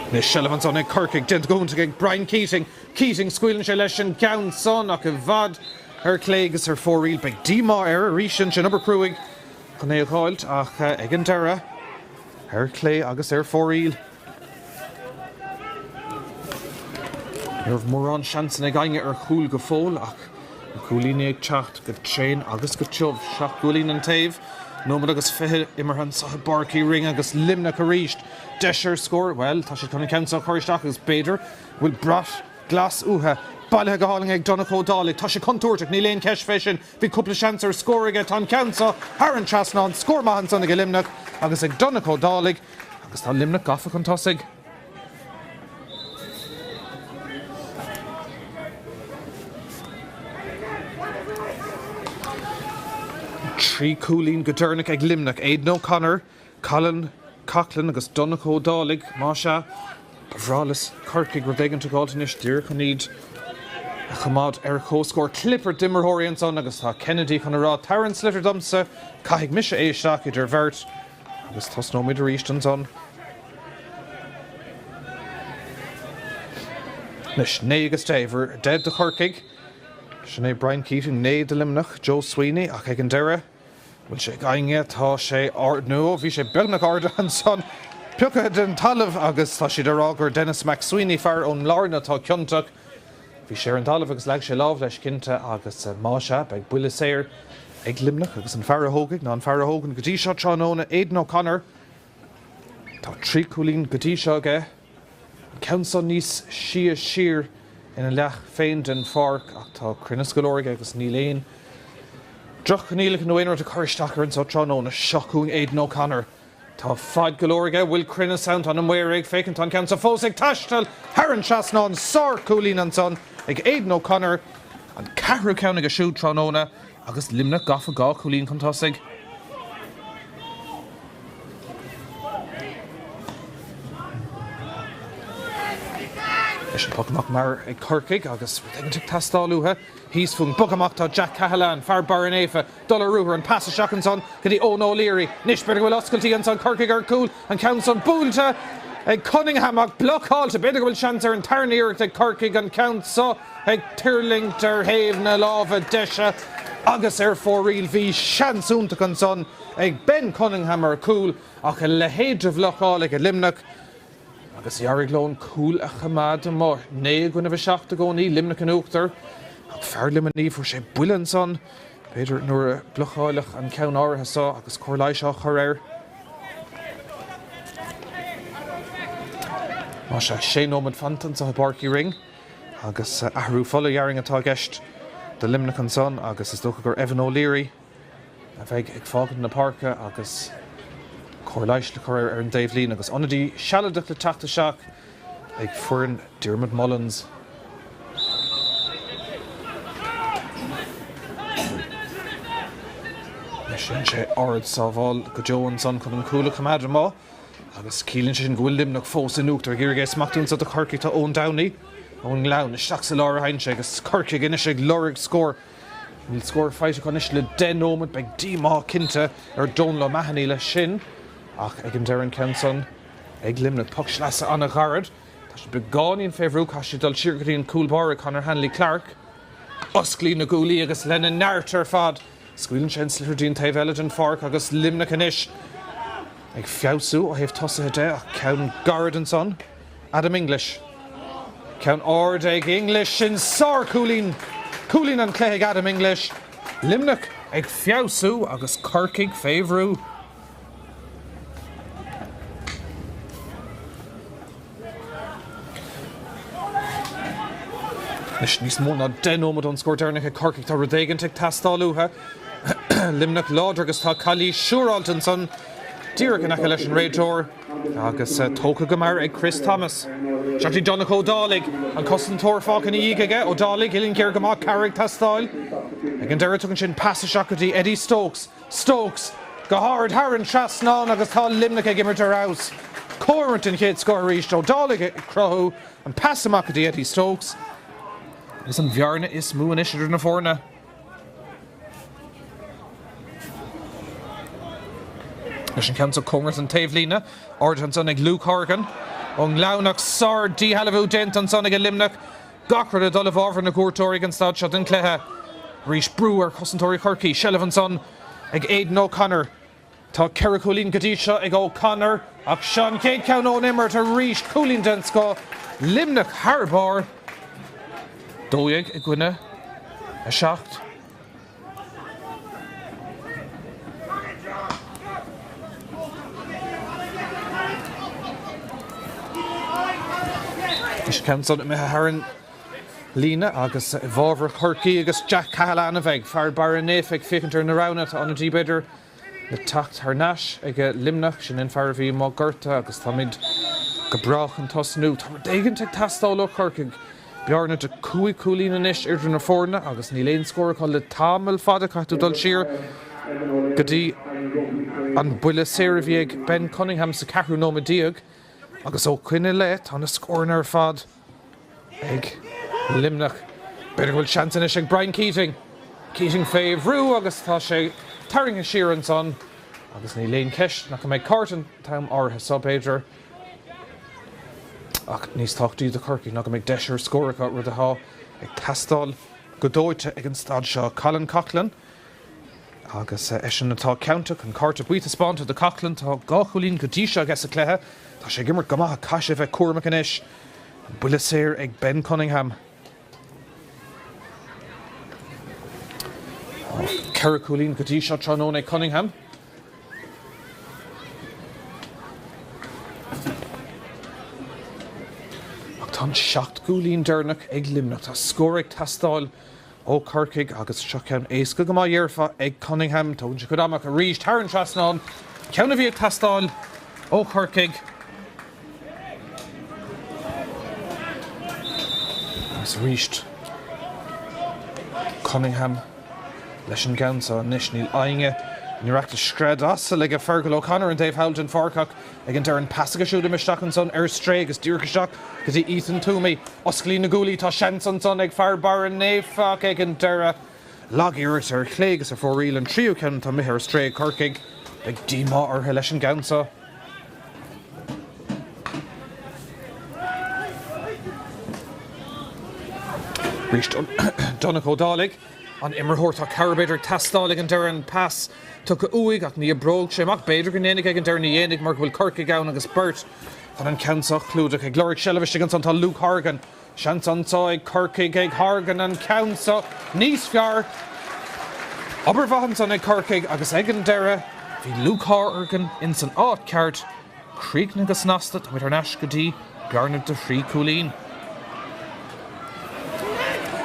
Anois seilbh ansan ag Corcaigh, déanta go hiontach ag Brian Keating. Keating, scaoileann sé leis an gceann san ach i bhfad ar clé agus ar fóraoil. Beidh díomá air arís ansin, obair cruaidh chun é a dh'fháilt ach ag an deireadh, ar clé agus ar fóraoil. Ní raibh mórán seansanna ag éinne ar chúl go fóill ach na cúilíní ag teacht go tréan agus go tiubh. 7 gcúilín an taobh, nóiméad agus 20 imeartha anseo i bPáirc Uí Rinn agus Luimneach arís. Deis ar scór, bhuel, tá siad chun an ceann seo a chur isteach agus b'fhéidir go bhfuil brat glas uathu. Bailithe go hálainn ag Donncha Ó Dálaigh. Tá sé contúirteach, níl aon cheist fé sin. Bhí cúpla seans ar scór aige. Tá an ceann seo thar an trasnán. Scór maith ansan ag Luimneach agus ag Donncha Ó Dálaigh. Agus tá Luimneach gafa chun tosaigh. 3 cúilín go deireanach ag Luimneach, Aidan O'Connor, Colin Coughlan agus Donncha Ó Dálaigh, más ea. Ba bhreá le Corcaigh rud éigin a dh'fháilt anois díreach chun iad a choimeád ar comhscór. Clipear d'imreoirí ansan agus tá Kennedy chun a rá, Tabhair an sliotar domsa, caithfidh mise é isteach idir bheirt. Agus tosnóimid arís ansan. Anois, 9 agus 10, uimhir 10 do Chorcaigh. Sin é Brian Keating, 9 do Luimneach, Joe Sweeney, ach ag an deireadh, bhfuil sé ag éinne, tá sé ard, nó bhí sé beagnach ard ansan, pioctha den talamh agus tá siad ag rá gur Denis McSweeney, fear ón mBlarna, atá ciontach. Bhí sé ar an talamh agus leag sé lámh leis cinnte agus más ea, beidh buille saor ag Luimneach agus an fear a thógfaidh ná an fear a thógann go dtí seo tráthnóna, Aidan O'Connor. Tá 3 chúilín go dtí seo aige, an ceann seo níos sia siar ina leath féin den pháirc ach tá cruinneas go leor aige agus níl aon droch-choinníollacha nó aon rud ag cur isteach air anseo tráthnóna. Seo chugainn Aidan O'Connor. Tá fad go leor aige, bhfuil cruinneas ann, tá na maoir ag féachaint, tá an ceann seo fós ag taisteal thar an trasnán, sár-chúilín ansan ag Aidan O'Connor, an ceathrú ceann aige siúd tráthnóna agus Luimneach gafa 2 chúilín chun tosaigh. Leis an poc amach mear ag Corcaigh agus rud éigin ag teastáil uathu. Thíos faoin bpoc amach tá Jack Cahalane, fear Barra Naofa, Dul ar ruathar, an pas isteach ansan go dtí Eoin O'Leary. Anois b'fhéidir go bhfuil oscailtí ansan, Corcaigh ar cúl, an ceann san buailte ag Cunningham ach blocáilte. B'fhéidir go bhfuil seans ar an tarna iarracht ag Corcaigh, an ceann so ag tuirlingt ar thaobh na láimhe deise agus ar fóraoil. Bhí seans iontach ansan ag Ben Cunningham ar cúl ach a leithéid de bhlocáil ag Luimneach. Agus d'éirigh leo an cúl a choimeád amuigh. 9 i gcoinnibh 7 i gcónaí, Luimneach in uachtar. Ach fear Luimnigh, fuair sé buille ansan, b'fhéidir nuair a blocáileadh an ceann áirithe so agus cóir leighis á chur air. Más ea, sé nóiméad fanta anso i bPáirc Uí Rinn agus athrú fola dhéarfainn atá i gceist do Luimneach ansan agus is dócha gur Evan O'Leary, a bheidh ag fágaint na páirce agus cóir leighis le cur air ar an dtaobhlíne agus ionadaí sealadach le teacht isteach ag foireann Diarmuid Mullins. Anois dhein sé ard-sábháil go deo ansan chun an cúl a choimeád amuigh agus ciallaíonn sé sin go bhfuil Luimneach fós in uachtar. Ag iarraidh é a smachtú anso do Chorcaigh tá Eoin Downey ón nGleann. Isteach sa lár a théann sé agus Corcaigh anois ag lorg scór. Níl scór faighte acu anois le 10 nóiméad. Beidh díomá cinnte ar Donal O'Mahony leis sin ach ag an deireadh an ceann san ag Luimneach. Poc sleasa an-ghairid. Tá siad beagáinín fé bhrú. Caithfidh siad dul siar go dtí an cúl báire Conor Hanley Clarke. Osclaíonn na guaillí agus lena neart ar fad scaoileann sé an sliotar dtí an taobh eile den pháirc agus Luimneach anois ag feabhsú ó thaobh tosaithe de ach ceann gairid ansan. Adam English. Ceann ard ag English. Sin sár-chúilín! Cúilín an chluiche ag Adam English. Luimneach ag feabhsú agus Corcaigh fé bhrú. Anois níos mó ná 10 nóiméad ón scór deireanach ag Corcaigh, tá rud éigin ag teastáil uathu. Luimneach láidir agus tá calaois siúráilte ansan díreach in aice leis an réiteoir agus tógtha go mear ag Chris Thomas. Isteach dtí Donncha Ó Dálaigh, an cosantóir fágtha ina dhiaidh aige. Ó Dálaigh, uillinn ghéar go maith, cabhair ag teastáil. Ag an deireadh tugann sin pas isteach go dtí Eddie Stokes. Stokes go hard thar an trasnán agus tá Luimneach ag imirt ar fheabhas. Comhimirt den chéad scoth arís. Ó Dálaigh ag cruthú an pas amach go dtí Eddie Stokes agus an bhearna is mó anois idir na foirne. Leis an ceann seo cóngarach don taobhlíne. Ardaithe ansan ag Luke Horgan ón nGleann ach sár-díshealbhú déanta ansan ag Luimneach. Gach rud ag dul i bhfabhar na gcuairteoirí ag an staid seo den chluiche. Arís brú ar chosantóirí Chorcaí. Seilbh ansan ag Aidan O'Connor. Tá 4 chúilín go dtí seo ag O'Connor ach seo an chéad cheann ón imirt arís. Cúilín den scoth. Luimneach thar barr. 12 i gcoinne 7. Anois an ceann san imithe thar an líne agus i bhfabhar Chorcaí agus Jack Cahalane a bheidh. Fear Barra Naofa ag féachaint ar na roghanna atá ionadaí b'fhéidir le teacht thar n-ais ag Luimneach. Sin an fear a bhí amuigh gortaithe agus táimid go breá chun tosnú. Tá rud éigin ag teastáil ó Chorcaigh. Bearna de chúig chúilín anois idir na foirne agus níl aon scór acu le tamall fada. Caithfidh tú dul siar go dtí an buille saor a bhí ag Ben Cunningham sa cheathrú nóiméad déag agus ó shoin i leith tá na scóranna ar fad ag Luimneach. B'fhéidir go bhfuil seans anois ag Brian Keating. Keating fé bhrú agus tá sé tarraingthe siar ansan agus níl aon cheist nach mbeidh cárta an t-am áirithe so b'fhéidir. Ach níos tábhachtaí do Chorcaigh ná go mbeidh deis ar scór acu, rud atá ag teastáil go dóite ag an staid seo. Colin Coughlan agus eisean atá ciontach, an cárta buí taispeánta do Coughlan. Tá 2 chúilín go dtí seo aige sa chluiche. Tá sé ag imirt go maith ach caithfidh sé a bheith cúramach anois. An buille saor ag Ben Cunningham. 4 chúilín go dtí seo tráthnóna ag Cunningham. Ach tá an 7 gcúilín deireanach ag Luimneach. Tá scór ag teastáil ó Chorcaigh agus seo ceann éasca go maith dhéarfá ag Cunningham. Tógann sé cuid ama ach arís thar an trasnán. Ceann a bhí ag teastáil ó Chorcaigh. Agus arís Cunningham leis an gceann seo anois. Níl éinne i ngiorracht a scread asail ag Fergal O'Connor an taobh thall den pháirc ach ag an deireadh an pas aige siúd imithe isteach ansan ar strae agus díreach isteach go dtí Ethan Twomey. Osclaíonn na guaillí, tá seans ansan ag fear Barra Naofa ach ag an deireadh lag-iarracht ar chlé agus ar fóraoil an tríú ceann atá imithe ar strae ag Corcaigh. Beidh díomá orthu leis an gceann seo. Arís Donncha Ó Dálaigh, an imreoir. Tá cabhair b'fhéidir ag teastáil ag an deireadh, an pas tugtha uaidh ach ní oibreoidh sé amach. B'fhéidir go ndéanfaidh ag an deireadh, ní dhéanfaidh mar go bhfuil Corcaigh ann agus beirt chun an ceann seo a chlúdach. Ag lorg seilbh istigh ansan tá Luke Horgan. Seans anso ag Corcaigh ag Horgan an ceann seo níos fearr. Obair mhaith ansan ag Corcaigh agus ag an deireadh bhí Luke Horgan ins an áit ceart. Críochnaithe go snasta, táimid thar n-ais go dtí bearna de thrí cúilín.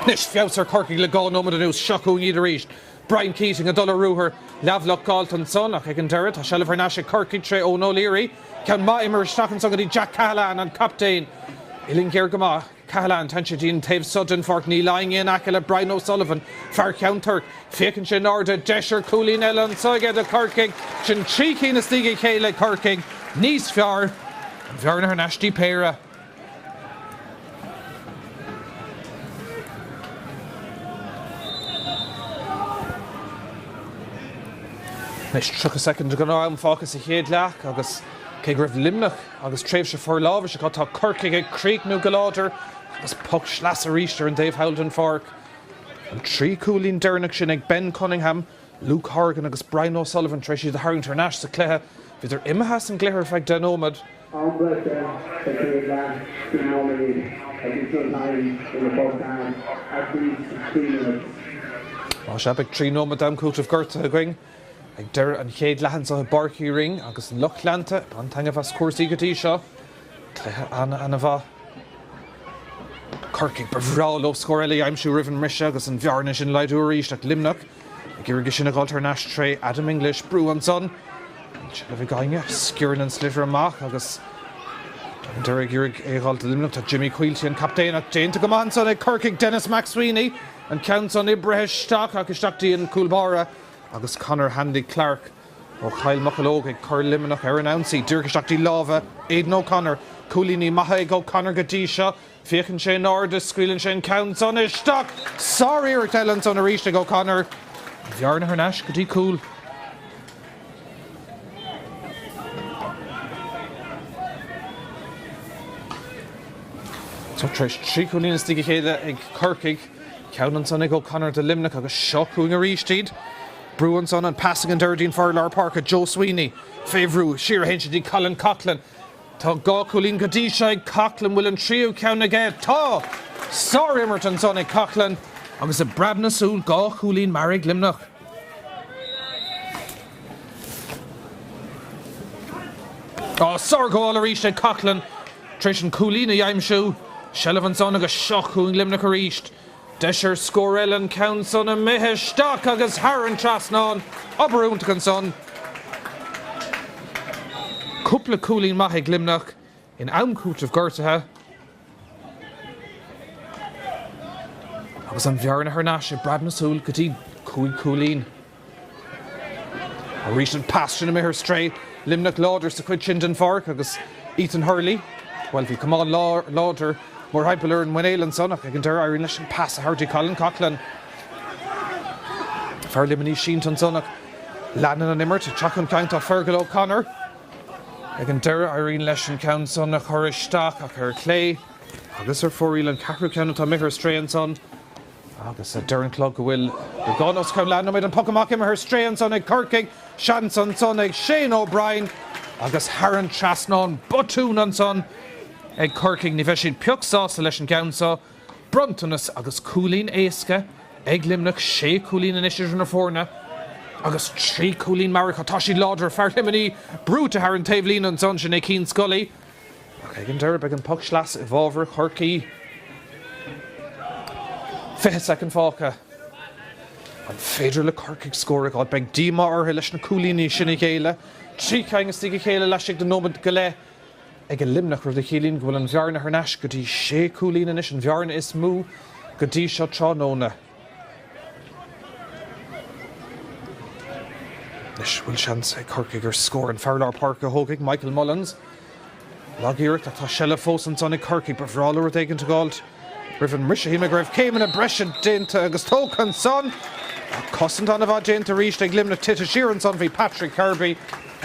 Anois feabhas ar Chorcaigh le 2 nóiméad anuas, seo chugainn iad arís. Brian Keating ag dul ar ruathar, leathbhlocáilte ansan ach ag an deireadh tá seilbh thar n-ais ag Corcaigh tré Eoin O'Leary. Ceann maith imithe isteach ansan go dtí Jack Cahalane, an captaen. Uillinn ghéar go maith. Cahalane, téann sé dtí an taobh so den pháirc, níl éinne in aice le Brian O'Sullivan, fear Cheann Toirc. Féachann sé in airde, deis ar chúilín eile anso aige do Chorcaigh. Sin 3 cinn istigh a chéile ag Corcaigh. Níos fearr. An bhearna thar n-ais dtí péire. Anois 30 soicind den am fágtha sa chéad leath agus cé go raibh Luimneach agus tréimhse forlámhais acu, tá Corcaigh ag críochnú go láidir agus poc sleasa arís ar an dtaobh thall den pháirc. An 3 chúilín deireanach sin ag Ben Cunningham, Luke Horgan agus Brian O'Sullivan tar éis iad a tharraingt thar n-ais sa chluiche. Bhíodar imithe as an gcluiche ar feadh 10 nóiméad. Am breise sa chéad leath, 3 nóiméad, additional time in the first half, at least 3 minutes. Más ea, beidh 3 nóiméad d'am cúitimh gortaithe againn ag deireadh an chéad leath anseo i bPáirc Uí Rinn agus an lucht leanta ag baint taitneamh as cúrsaí go dtí seo. Cluiche ana-ana-mhaith. Corcaigh, ba bhreá leo scór eile a aimsiú roimh an mbriseadh agus an bhearna sin a laghdú arís ach Luimneach ag iarraidh é sin a dhul thar n-ais tré Adam English. Brú ansan. Níl seilbh ag éinne. Sciorrann an sliotar amach agus an deireadh ag iarraidh é a dhul do Luimneach. Tá Jimmy Quilty an captaen ach déanta go maith ansan ag Corcaigh. Denis McSweeney an ceann san oibrithe isteach ach isteach dtí an cúl báire agus Conor Hanley Clarke Ó Chill Mocheallóg ag cur Luimneach ar an ionsaí. Díreach isteach dtí lámha Aidan O'Connor. Cúilíní maithe ag O'Connor go dtí seo. Féachann sé in airde, scaoileann sé an ceann san isteach! Sár-iarracht eile ansan arís ag O'Connor. An bhearna thar n-ais go dtí cúl. So tar éis 3 chúilín istigh a chéile ag Corcaigh, ceann ansan ag O'Connor do Luimneach agus seo chugainn arís iad. Brú ansan, an pas ag an deireadh dtí'n fear lár páirce, Joe Sweeney, fé bhrú, siar a théann sé dtí Colin Coughlan. Tá 2 chúilín go dtí seo ag Coughlan, bhfuil an tríú ceann aige? Tá! Sár-imirt ansan ag Coughlan agus i bpreab na súl, 2 chúilín mear ag Luimneach. Á, sárghabháil arís ag Coughlan tar éis an cúilín a aimsiú. Seilbh ansan agus seo chugainn Luimneach arís. Deis ar scór eile an ceann san imithe isteach agus thar an trasnán. Obair iontach ansan. Cúpla cúilín maith ag Luimneach in am cúitimh gortaithe. Agus an bhearna thar n-ais i bpreab na súl go dtí 5 chúilín. Arís an pas sin imithe ar strae. Luimneach láidir sa chuid sin den pháirc agus Ethan Hurley, bhuel bhí camán láidir mórthimpeall ar an muinéal ansan ach ag an deireadh éiríonn leis an pas a thabhairt dtí Colin Coughlan. Fear Luimnigh sínte ansan ach leanann an imirt. Ag teacht chun cinn tá Fergal O'Connor. Ag an deireadh éiríonn leis an ceann san a chur isteach ach ar chlé agus ar fóraoil an ceathrú ceann atá imithe ar strae ansan. Agus deir an clog go bhfuil beagán os cionn leath nóiméad an poc amach imithe ar strae ansan ag Corcaigh. Seans ansan ag Shane O'Brien agus thar an trasnán. Botún ansan ag Corcaigh. Ní bheidh siad pioc sásta leis an gceann seo. Bronntanas agus cúilín éasca ag Luimneach. Sé chúilín anois idir na foirne agus 3 chúilín mear acu. Tá siad láidir. Fear Luimnigh brúite thar an taobhlíne ansan. Sin é Cian Scully. Ach ag an deireadh beidh an poc sleasa i bhfabhar Chorcaí. 20 soicind fágtha. An féidir le Corcaigh scór a fháil? Beidh díomá orthu leis na cúilíní sin a ghéilleadh. 3 cinn istigh a chéile laistigh de nóiméad go leith ag Luimneach, rud a chiallaíonn go bhfuil an bhearna thar n-ais go dtí sé chúilín anois, an bhearna is mó go dtí seo tráthnóna. Anois, bhfuil seans ag Corcaigh ar scór? An fear lár páirce a thógfaidh Michael Mullins. Lag-iarracht ach tá seilbh fós ansan ag Corcaigh. Ba bhreá leo rud éigin a fháilt roimh an mbriseadh. Shíl mé go raibh céimeanna breise déanta agus tógtha ansan. Ach cosaint an-mhaith déanta arís ag Luimneach. Tite siar ansan bhí Patrick Kirby.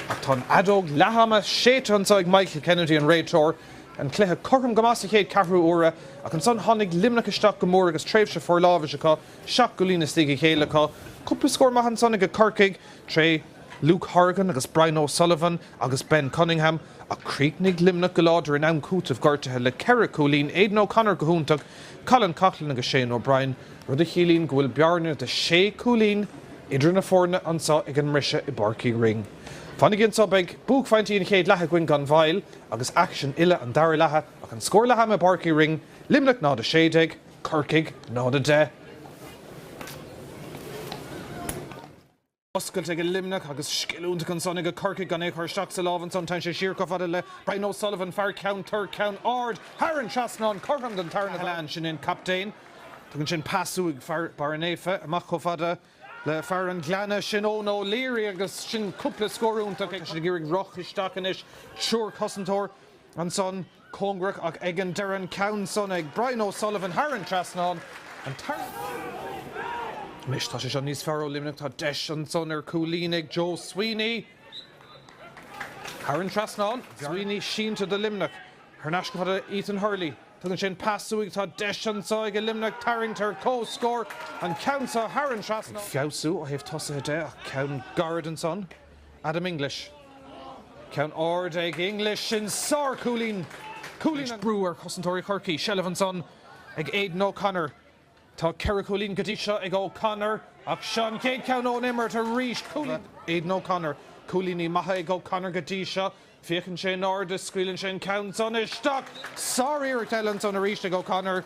Ach tá an fheadóg leath-ama séidte anso ag Michael Kennedy, an réiteoir. An cluiche cothrom go maith sa chéad ceathrú uaire ach ansan tháinig Luimneach isteach go mór agus tréimhse forlámhais acu, 7 gcúilín istigh a chéile acu. Cúpla scór maith ansan ag Corcaigh tré Luke Horgan agus Brian O'Sullivan agus Ben Cunningham ach chríochnaigh Luimneach go láidir in am cúitimh gortaithe le ceithre chúilín, Aidan O'Connor go hiontach, Colin Coughlan agus Shane O'Brien, rud a chiallaíonn go bhfuil bearna de shé chúilín idir na foirne anso ag an mbriseadh i bPáirc Uí Rinn. Fanaigí anso, beidh buaicphointí an chéad leath againn gan mhoill. Agus aicsean uile an dara leatha ach an scór leath ama i bPáirc Uí Rinn, Luimneach 0-16, Corcaigh 0-10. Oscailte ag Luimneach agus scil iontach ansan ag Corcaigh gan é a chur isteach sa lámh ansan. Téann sé siar chomh fada le Brian O'Sullivan, fear Cheann Toir, ceann ard thar an trasnán, cothrom don tarna leath. Sin é an captaen. Tugann sin pas uaidh fear Barra Naofa amach chomh fada le fear an Ghleanna, sin Eoin O'Leary agus sin cúpla scór iontach. Tá siad ag iarraidh rith isteach anois, triúr cosantóir ansan cóngarach ach ag an deireadh an ceann san ag Brian O'Sullivan thar an trasnán. An tarna. Anois tá sé seo níos fearr ó Luimneach, tá deis ansan ar chúilín ag Joe Sweeney. Thar an trasnán, Sweeney sínte do Luimneach. Thar n-ais go fada Ethan Hurley. Tugann sé an pas uaidh, tá deis anso ag Luimneach tarraingt ar comhscór. An ceann seo thar an trasnán. Ag feabhsú ó thaobh tosaithe de ach ceann gairid ansan. Adam English. Ceann ard ag English, sin sár-chúilín! Cúilín an. Brú ar chosantóirí Chorcaí. Seilbh ansan ag Aidan O'Connor. Tá 4 chúilín go dtí seo ag O'Connor ach seo an chéad cheann ón imirt arís. Cúilín Aidan O'Connor. Cúilíní maithe ag O'Connor go dtí seo. Féachann sé in airde, scaoileann sé an ceann san isteach. Sár-iarracht eile ansan arís ag O'Connor.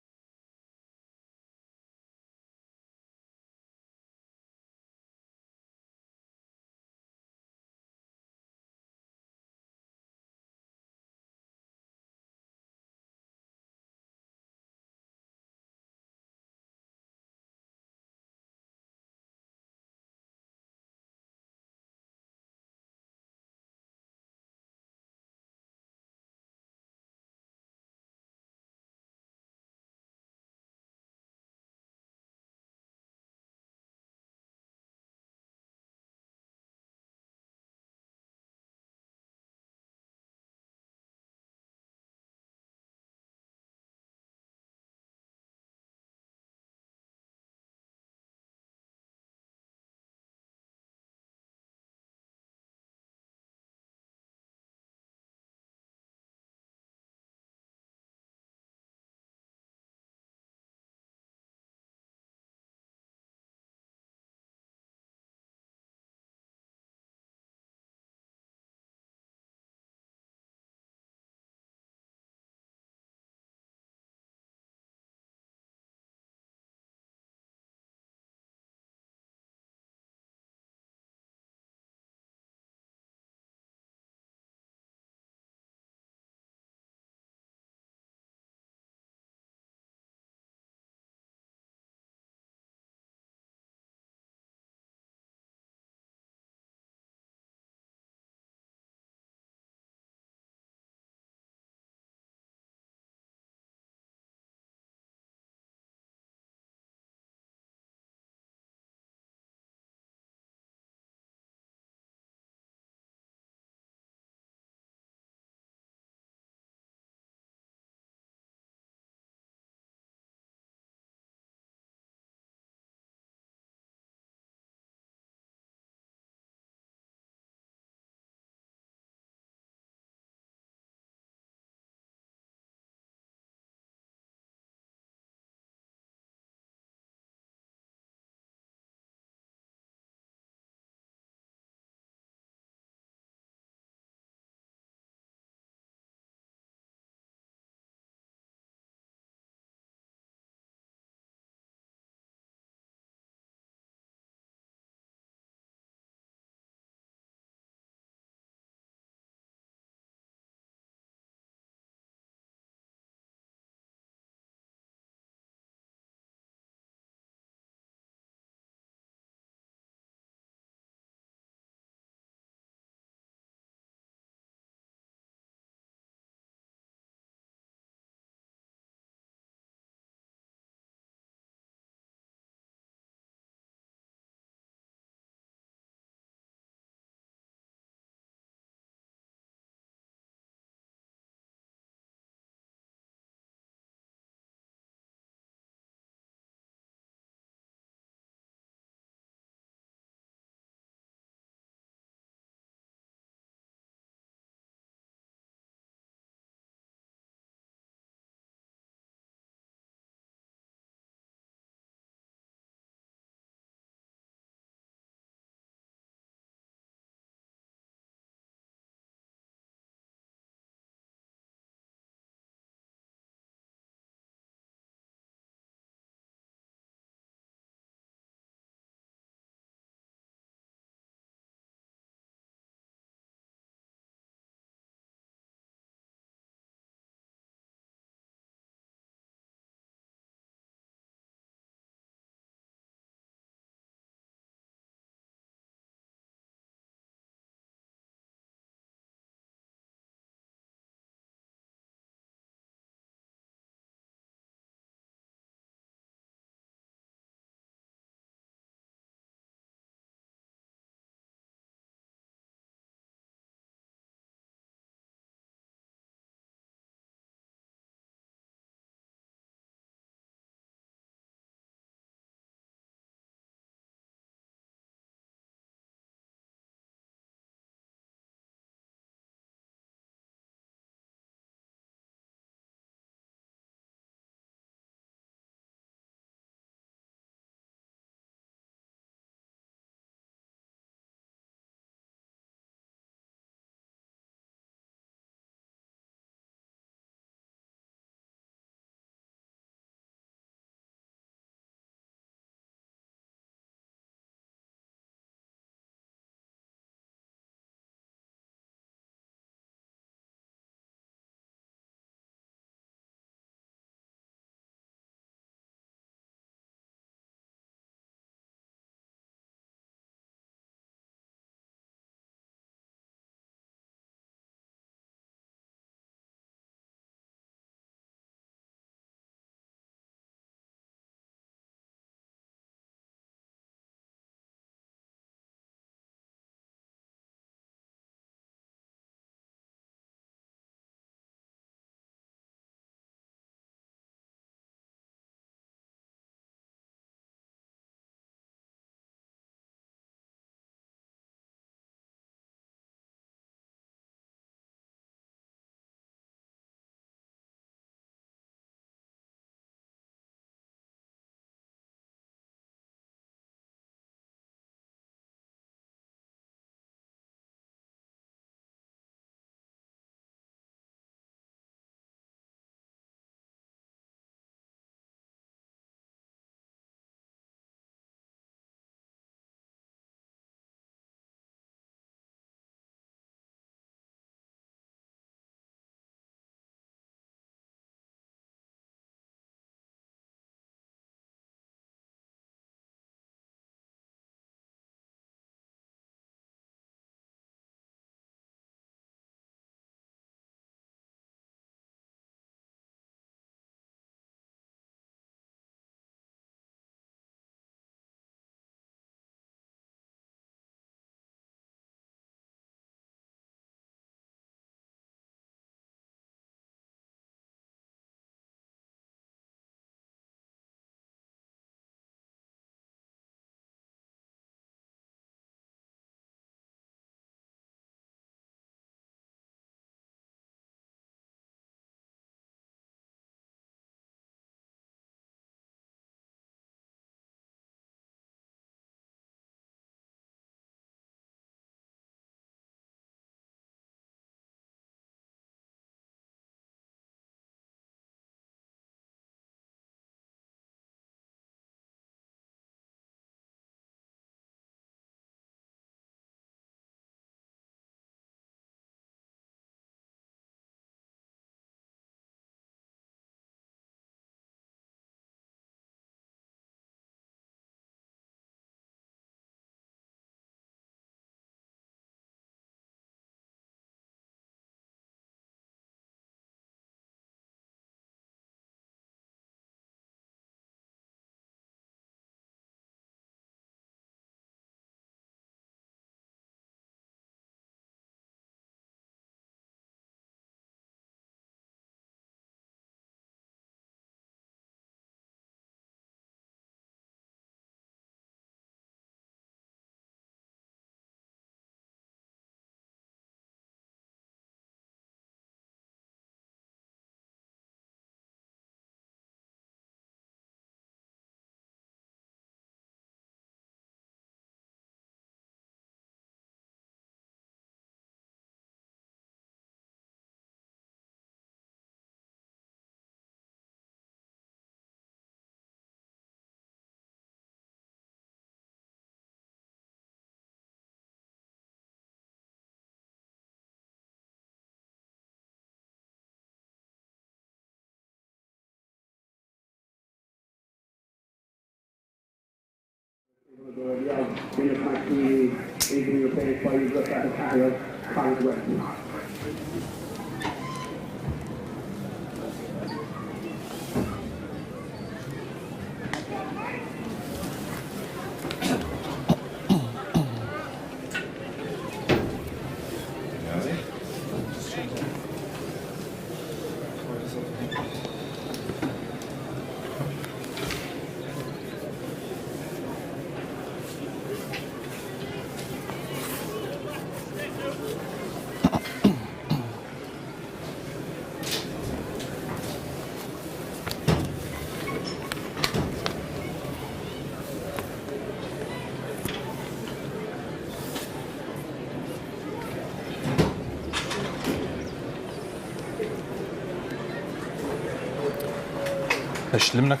Anois Luimneach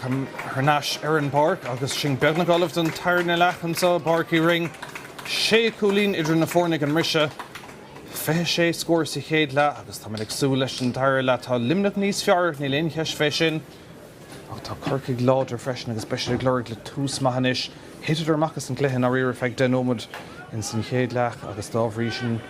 thar n-ais ar an bpáirc agus sinn beagnach ullamh don tarna leath anseo i bPáirc Uí Rinn. Sé chúilín idir na foirne ag an mbriseadh. 26 scór sa chéad leath agus táimid ag súil leis an dara leath. Tá Luimneach níos fearr, níl aon cheist fé sin. Ach tá Corcaigh láidir freisin agus beidh siad ag lorg le tús maith anois. Thiteadar amach as an gcluiche i ndáiríre ar feadh 10 nóiméad ins an chéad leath agus dá bhrí sin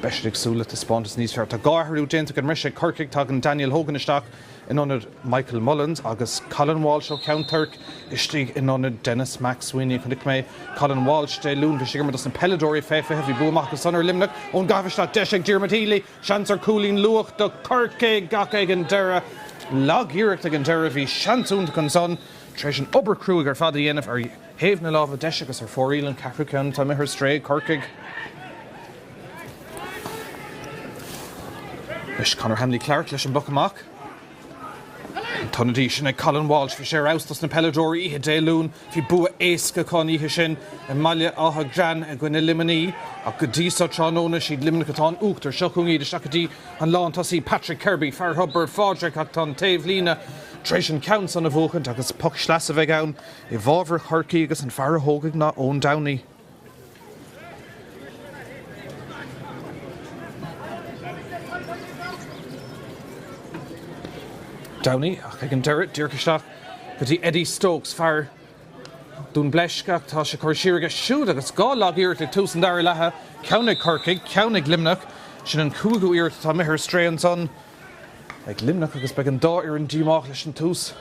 beidh siad ag súil le taispeántas níos fearr. Tá 2 athrú déanta ag an mbriseadh ag Corcaigh. Tagann Daniel Hogan isteach in ionad Michael Mullins agus Colin Walsh ó Cheann Toirc istigh in ionad Denis McSweeney. Chonaic mé Colin Walsh Dé Luain, bhí sé ag imirt dos na peileadóirí fé 20, bhí bua maith acu san ar Luimneach. Ón gcaitheamh isteach, deis ag Diarmuid Healy. Seans ar chúilín luath do Chorcaigh ach ag an deireadh, lag-iarracht ag an deireadh, bhí seans iontach ansan tar éis an obair cruaidh ar fad a dhéanamh ar thaobh na láimhe deise agus ar fóraoil, an ceathrú ceann atá imithe ar strae ag Corcaigh. Anois Conor Hanley Clarke leis an bpoc amach. An t-ionadaí sin ag Colin Walsh, bhí sé ar fheabhas dos na peileadóirí oíche Dé Luain. Bhí bua éasca acu an oíche sin i mBaile Átha Gréan i gcoinne Luimnigh. Ach go dtí seo tráthnóna, siad Luimneach atá in uachtar. Seo chugainn iad isteach go dtí an lántosaí Patrick Kirby, fear Thobar Phádraig ach tá an taobh líne tar éis an ceann san a bhuachaint agus poc sleasa a bheidh ann i bhfabhar Chorcaí agus an fear a thógfaidh ná Eoin Downey. Downey ach ag an deireadh, díreach isteach go dtí Eddie Stokes, fear Dún Bleisc ach tá sé curtha siar aige siúd agus 2 lag-iarracht ag tús an dara leatha, ceann ag Corcaigh, ceann ag Luimneach. Sin an cúigiú iarracht atá imithe ar strae ansan ag Luimneach agus beidh an dá fhoireann díomách leis an tús.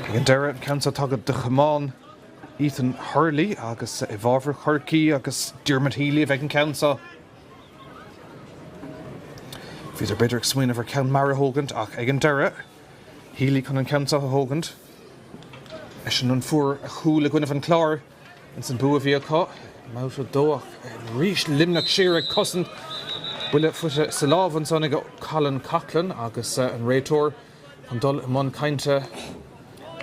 Ag an deireadh, an ceann seo tagtha de chamán Ethan Hurley agus i bhfabhar Chorcaí agus Diarmuid Healy a bheidh an ceann seo. Bhíodar b'fhéidir ag smaoineamh ar cheann mear a thógaint ach ag an deireadh, Healy chun an ceann seo a thógaint. Eisean an fuair a chúl i gcoinnibh an Chláir. Ins an bua a bhí acu i mbabhta 2 ach arís Luimneach siar ag cosaint. Buille faighte sa lámh ansan ag Colin Coughlan agus an réiteoir chun dul i mbun cainte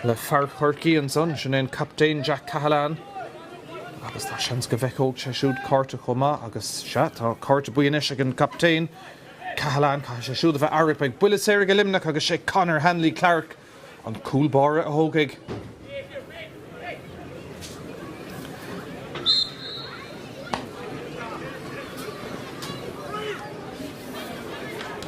le fear Chorcaí ansan, sin é an captaen Jack Cahalane agus tá seans go bhfeiceoidh sé siúd cárta chomh maith agus sea, tá cárta buí anois ag an gcaptaen Cahalane, caithfidh sé siúd a bheith aireach. Beidh buille saor ag Luimneach agus sé Conor Hanley Clarke An cúl báire a thógfaidh.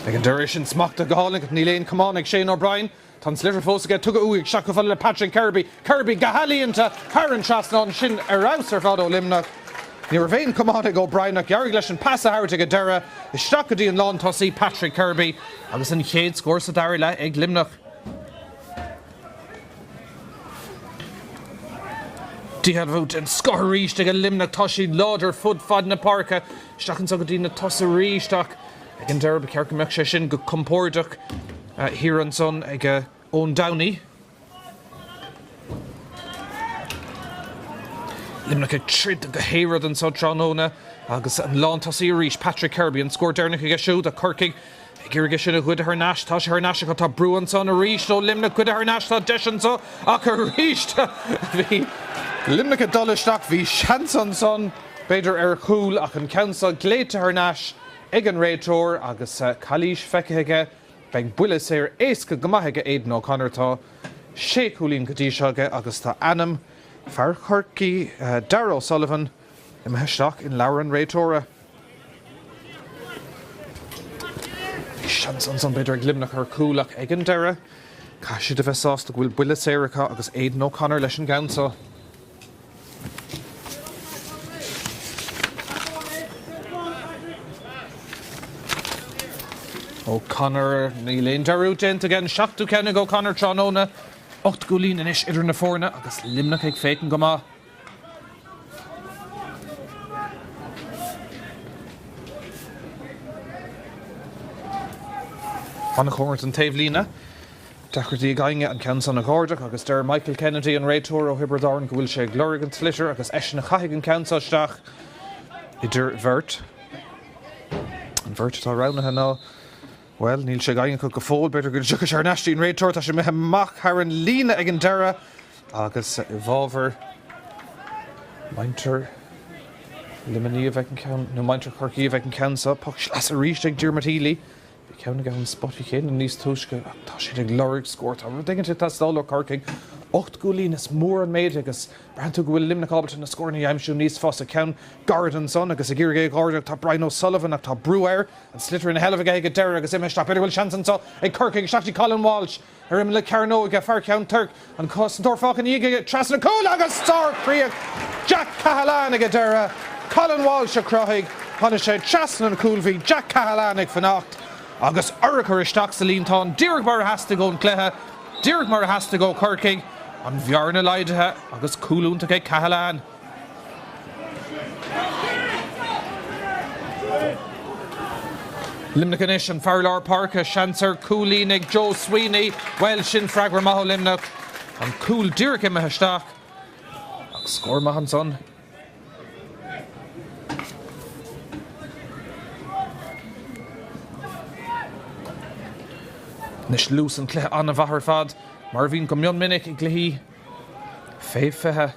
Ag an deireadh sin smachtaithe go hálainn ach níl aon chamán ag Shane O'Brien. Tá an sliotar fós aige, tugtha uaidh isteach chomh fada le Patrick Kirby. Kirby go healaíonta thar an trasnán, sin ar fheabhas ar fad ó Luimneach. Ní raibh aon chamán ag O'Brien ach d'éirigh leis an pas a thabhairt ag an deireadh isteach go dtí an lántosaí Patrick Kirby agus an chéad scór sa dara leath ag Luimneach. Díshealbhú den scoth arís ag Luimneach. Tá siad láidir fud fad na páirce. Isteach anso go dtí na tosaithe arís ach ag an deireadh ba cheart go mbeadh sé sin go compordach thiar ansan ag Eoin Downey. Luimneach ag troid go haerach anso tráthnóna agus an lántosaí arís, Patrick Kirby, an scór deireanach aige siúd ach Corcaigh Ag iarraidh é sin a ghoideadh thar n-ais. Tá sé thar n-ais acu. Tá brú ansan arís ó Luimneach. Goideadh thar n-ais. Tá deis anso ach arís bhí Luimneach ag dul isteach. Bhí seans ansan b'fhéidir ar chúl ach an ceann seo glaoite thar n-ais ag an réiteoir agus calaois feicthe aige. Beidh buille saor éasca go maith aige Aidan O'Connor. Tá sé chúilín go dtí seo aige agus tá ainm fear Chorcaí, Darragh O'Sullivan, Imithe isteach in leabhar an réiteora. Bhí seans ansan b'fhéidir ag Luimneach ar chúl ach ag an deireadh. Caithfidh siad a bheith sásta go bhfuil buille saor acu agus Aidan O'Connor leis an gceann seo. O'Connor, Níl aon dearúd déanta aige, an seachtú ceann ag O'Connor tráthnóna. 8 gcúilín anois idir na foirne agus Luimneach ag féachaint go maith. An-chóngarach don taobhlíne. Deacrachtaí ag éinne an ceann san a dh'ardach agus deir Michael Kennedy, an réiteoir ó Thiobraid Árann, go bhfuil sé ag lorg an tsliotair agus eisean a chaithfidh an ceann seo isteach idir bheirt. An bheirt atá roghnaithe ná, bhuel, níl sé ag éinne acu go fóill, b'fhéidir go dtiocfaidh sé thar n-ais dtí an réiteoir, tá sé imithe amach thar an líne ag an deireadh agus i bhfabhar muintir Luimnigh a bheidh an ceann, nó muintir Chorcaí a bheidh an ceann seo. Poc sleasa arís ag Diarmuid Healy. Bhí ceann aige ón spota céanna níos túisce ach tá siad ag lorg scór. Tá rud éigin ag teastáil ó Chorcaigh. 8 gcúilín, is mór an méid agus braitheann tú go bhfuil Luimneach ábalta na scóranna a aimsiú níos fusa. Ceann gairid ansan agus ag iarraidh é a dh'ardach tá Brian O'Sullivan ach tá brú air. An sliotar ina sheilbh aige ag an deireadh agus imithe isteach. B'fhéidir go bhfuil seans anso ag Corcaigh isteach dtí Colin Walsh. Ar imeall na cearnóige, fear Cheann Toirc, an cosantóir fágtha ina dhiaidh aige trasna cúil agus sár-chríoch Jack Cahalane ag an deireadh. Colin Walsh a chruthaigh, tháinig sé trasna an chúil, bhí Jack Cahalane ag fanacht agus urchar isteach sa líontán díreach mar a theastaigh ón gcluiche, díreach mar a theastaigh ó Chorcaigh. An bhearna laghdaithe agus cúl iontach ag Cahalane. Luimneach anois, an fear lár páirce, seans ar chúilín ag Joe Sweeney. Bhuel, sin freagra maith ó Luimneach. An cúl díreach imithe isteach. Ach scór maith ansan. Anois luas an chluiche an-mhaith ar fad, mar a bhíonn go mion minic i gcluichí fé 20.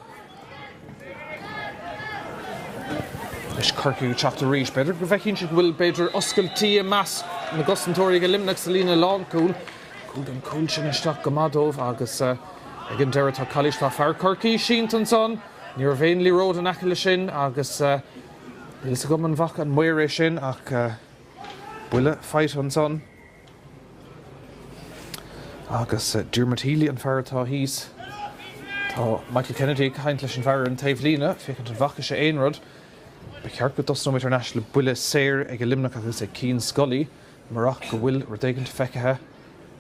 Anois Corcaigh ag teacht arís. B'fhéidir go bhfeiceann siad go bhfuil, b'fhéidir, oscailtí i measc na gcosantóirí ag Luimneach sa líne lánchúil. Chuaigh an cúl sin isteach go maith dóibh agus ag an deireadh tá calaois, tá fear Chorcaí sínte ansan. Ní raibh aon liathróid in aice leis sin agus níl fhios agam an bhfaca an maor é sin ach buille faighte ansan. Agus Diarmuid Healy an fear atá thíos. Tá Michael Kennedy ag caint leis an bhfear ar an taobhlíne, féachaint an bhfaca sé aon rud. Ba cheart go dtosnóimid thar n-ais le buille saor ag Luimneach agus ag Cian Scully, murach go bhfuil rud éigint feicthe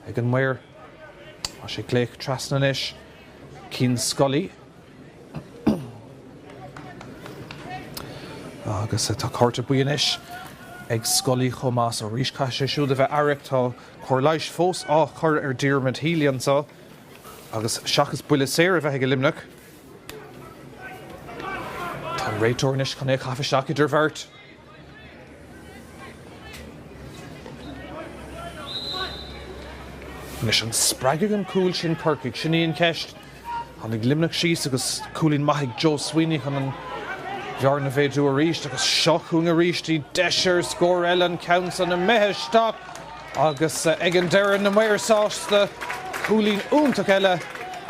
ag an maor. Tá sé ag glaoch trasna anois. Cian Scully. Agus tá cárta buí anois ag Scully chomh maith so arís caithfidh sé siúd a bheith aireach. Tá cóir leighis fós á chur ar Diarmuid Healy anseo agus seachas buille saor a bheith ag Luimneach, tá an réiteoir anois chun é a chaitheamh isteach idir bheirt. Anois, an spreagfaidh an cúl sin Corcaigh? Sin í an cheist. Tháinig Luimneach síos agus cúilín maith ag Joe Sweeney chun an bhearna a mhéadú arís agus seo chugainn arís í, deis ar scór eile, an ceann san imithe isteach agus ag an deireadh na maoir sásta. Cúilín iontach eile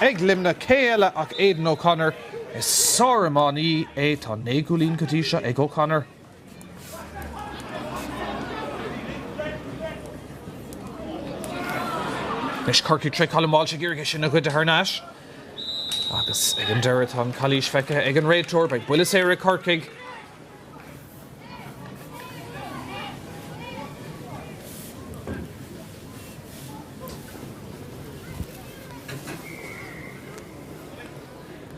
ag Luimneach, cé eile ach Aidan O'Connor. Is sár-iománaí é, tá 9 gcúilín go dtí seo ag O'Connor. Anois Corcaigh tré Colin Walsh ag iarraidh é sin a ghoideadh thar n-ais. Agus ag an deireadh tá an calaois feicthe ag an réiteoir. Beidh buille saor ag Corcaigh.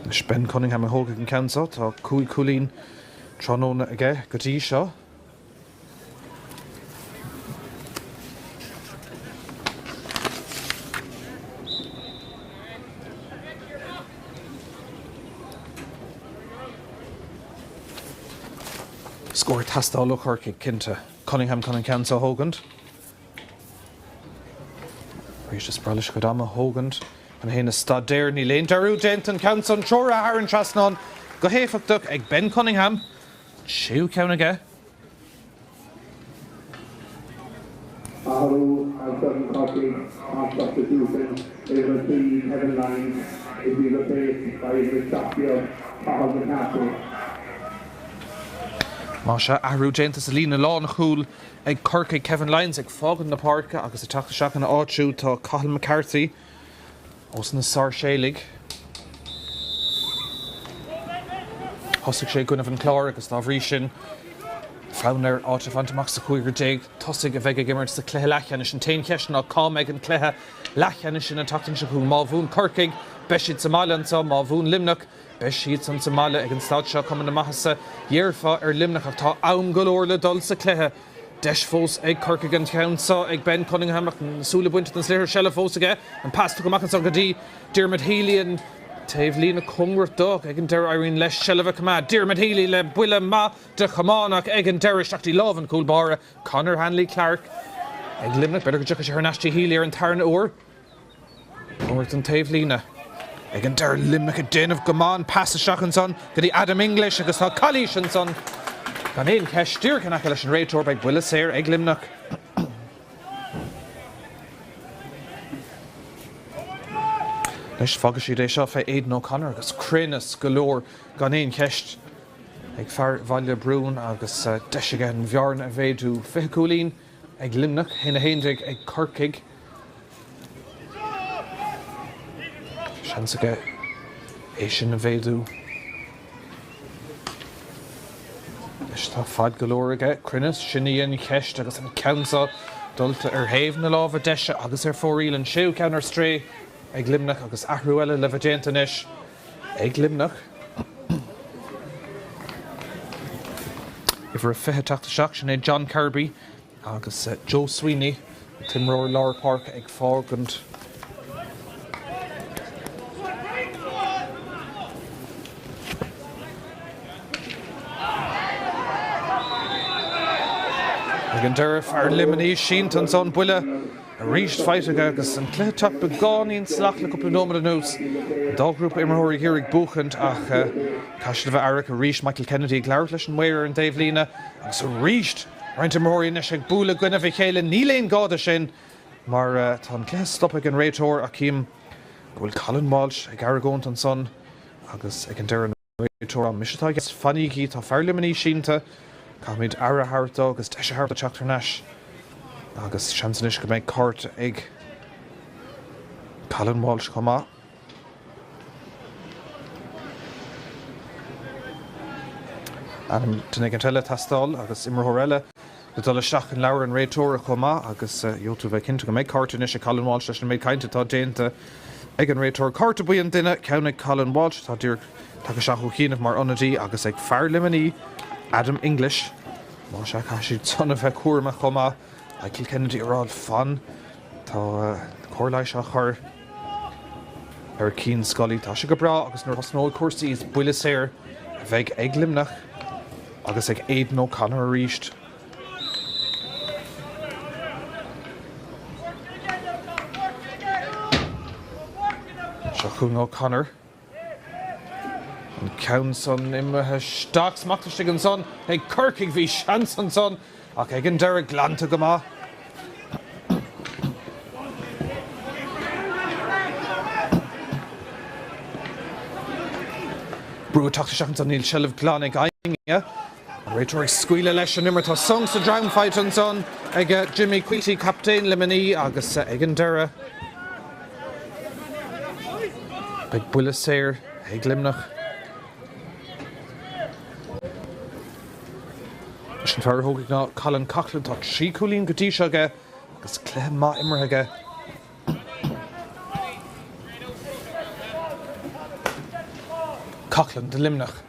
Anois Ben Cunningham a thógfaidh an ceann seo. Tá 5 cúilín tráthnóna aige go dtí seo. Scór ag teastáil ó Chorcaigh, cinnte. Cunningham chun an ceann seo a thógaint. Arís is breá leis a chuid ama a thógaint chun é féin a staidéar. Níl aon dearúd déanta an ceann san treoraithe thar an trasnán go héifeachtach ag Ben Cunningham. An séú ceann aige. Athrú ansan Corcaigh an substitution uimhir 3 Kevin Lyons is being replaced by uimhir 17 Cathal McCarthy. Más ea, athrú déanta sa líne lánchúil ag Corcaigh, Kevin Lyons ag fágaint na páirce agus ag teacht isteach ina áit siúd tá Cathal McCarthy. Ós na Sáirséalaigh. Thosaigh sé i gcoinnibh an Chláir agus dá bhrí sin fonn air áit a bhaint amach sa chúigear tosaigh a bheidh ag imirt sa chluiche leathcheannais. An t-aon cheist ná cá mbeidh an cluiche leathcheannais sin an tseachtain seo chugainn. Má bhuann Corcaigh, beidh siad sa mbaile anso. Má bhuann Luimneach, beidh siadsan sa mbaile ag an staid seo. Cuma na maitheasa, dhéarfá, ar Luimneach ach tá am go leor le dul sa chluiche. Deis fós ag Corcaigh an ceann seo ag Ben Cunningham ach na súile bainte den sliotar, seilbh fós aige. An pas tugtha amach anso go dtí Diarmuid Healy, an taobh líne cóngarach dó ach ag an deireadh éiríonn leis seilbh a choimeád. Diarmuid Healy le buille maith de chamán ach ag an deireadh isteach dtí lámh an chúl báire, Conor Hanley Clarke ag Luimneach. B'fhéidir go dtiocfaidh sé thar n-ais dtí Healy ar an tarna uair. Cóngarach don taobhlíne. Ag an deireadh Luimneach ag déanamh go maith an pas isteach ansan go dtí Adam English agus tá calaois ansan gan aon cheist díreach in aice leis an réiteoir. Beidh buille saor ag Luimneach. Anois fágfaidh siad é seo fé Aidan O'Connor agus cruinneas go leor gan aon cheist ag fear Bhaile Brún agus deis aige an bhearna a mhéadú. 20 cúilín ag Luimneach, 1-11 ag Corcaigh. Seans aige é sin a mhéadú. Anois tá fad go leor aige. Cruinneas, sin í an cheist agus an ceann seo dulta ar thaobh na láimhe deise agus ar fóraoil. An séú ceann ar strae ag Luimneach agus athrú eile le bheith déanta anois ag Luimneach. Uimhir a 20 ag teacht isteach, sin é John Kirby. Agus Joe Sweeney, an t-imreoir lár páirce ag fágaint. Ag an deireadh, fear Luimnigh sínte ansan, buille arís faighte aige agus an cluiche ag teacht beagáinín salach le cúpla nóiméad anuas. An dá ghrúpa imreoirí ag iarraidh buachaint ach caithfidh siad a bheith aireach arís. Michael Kennedy ag labhairt leis an maor ar an dtaobhlíne agus arís Roinnt imreoirí anois ag bualadh i gcoinnibh a chéile. Níl aon gá do sin mar tá an cluiche stoptha ag an réiteoir ach cím go bhfuil Colin Walsh ag argóint ansan agus ag an deireadh an réiteoir mise atá i gceannas, fanaigí, tá fear Luimnigh sínte, caithfimid aire a thabhairt dó agus deis a thabhairt dó teacht thar n-ais agus seans anois go mbeidh cárta ag Colin Walsh chomh maith. Ainm duine éigin eile ag teastáil agus imreoir eile le dul isteach in leabhar an réiteora chomh maith agus gheobhaidh tú bheith cinnte go mbeidh cárta anois ag Colin Walsh leis an méid cainte atá déanta ag an réiteoir. Cárta buí an duine, ceann ag Colin Walsh atá díreach tagtha isteach ó chianaibh mar ionadaí agus ag fear Luimnigh, Adam English. Más ea, caithfidh siad san a bheith cúramach chomh maith. Michael Kennedy ag rá fan, tá cóir leighis á chur ar Cian Scully. Tá sé go breá agus nuair a thosnóidh cúrsaí is buille saor a bheidh ag Luimneach agus ag Aidan O'Connor arís. Seo chugainn O'Connor. An ceann san imithe isteach, smacht istigh ansan ag Corcaigh, bhí seans ansan ach ag an deireadh glanta go maith. Brú ag teacht isteach ansan, níl seilbh glan ag éinne. An réiteoir ag scaoileadh leis an imirt, tá sonc sa droim faighte ansan ag Jimmy Quilty, captaen Luimnigh agus ag an deireadh beidh buille saor ag Luimneach. Leis an fear a thógfaidh ná Colin Coughlan, tá 3 cúilín go dtí seo aige agus cluiche maith imeartha aige. Coughlan do Luimneach.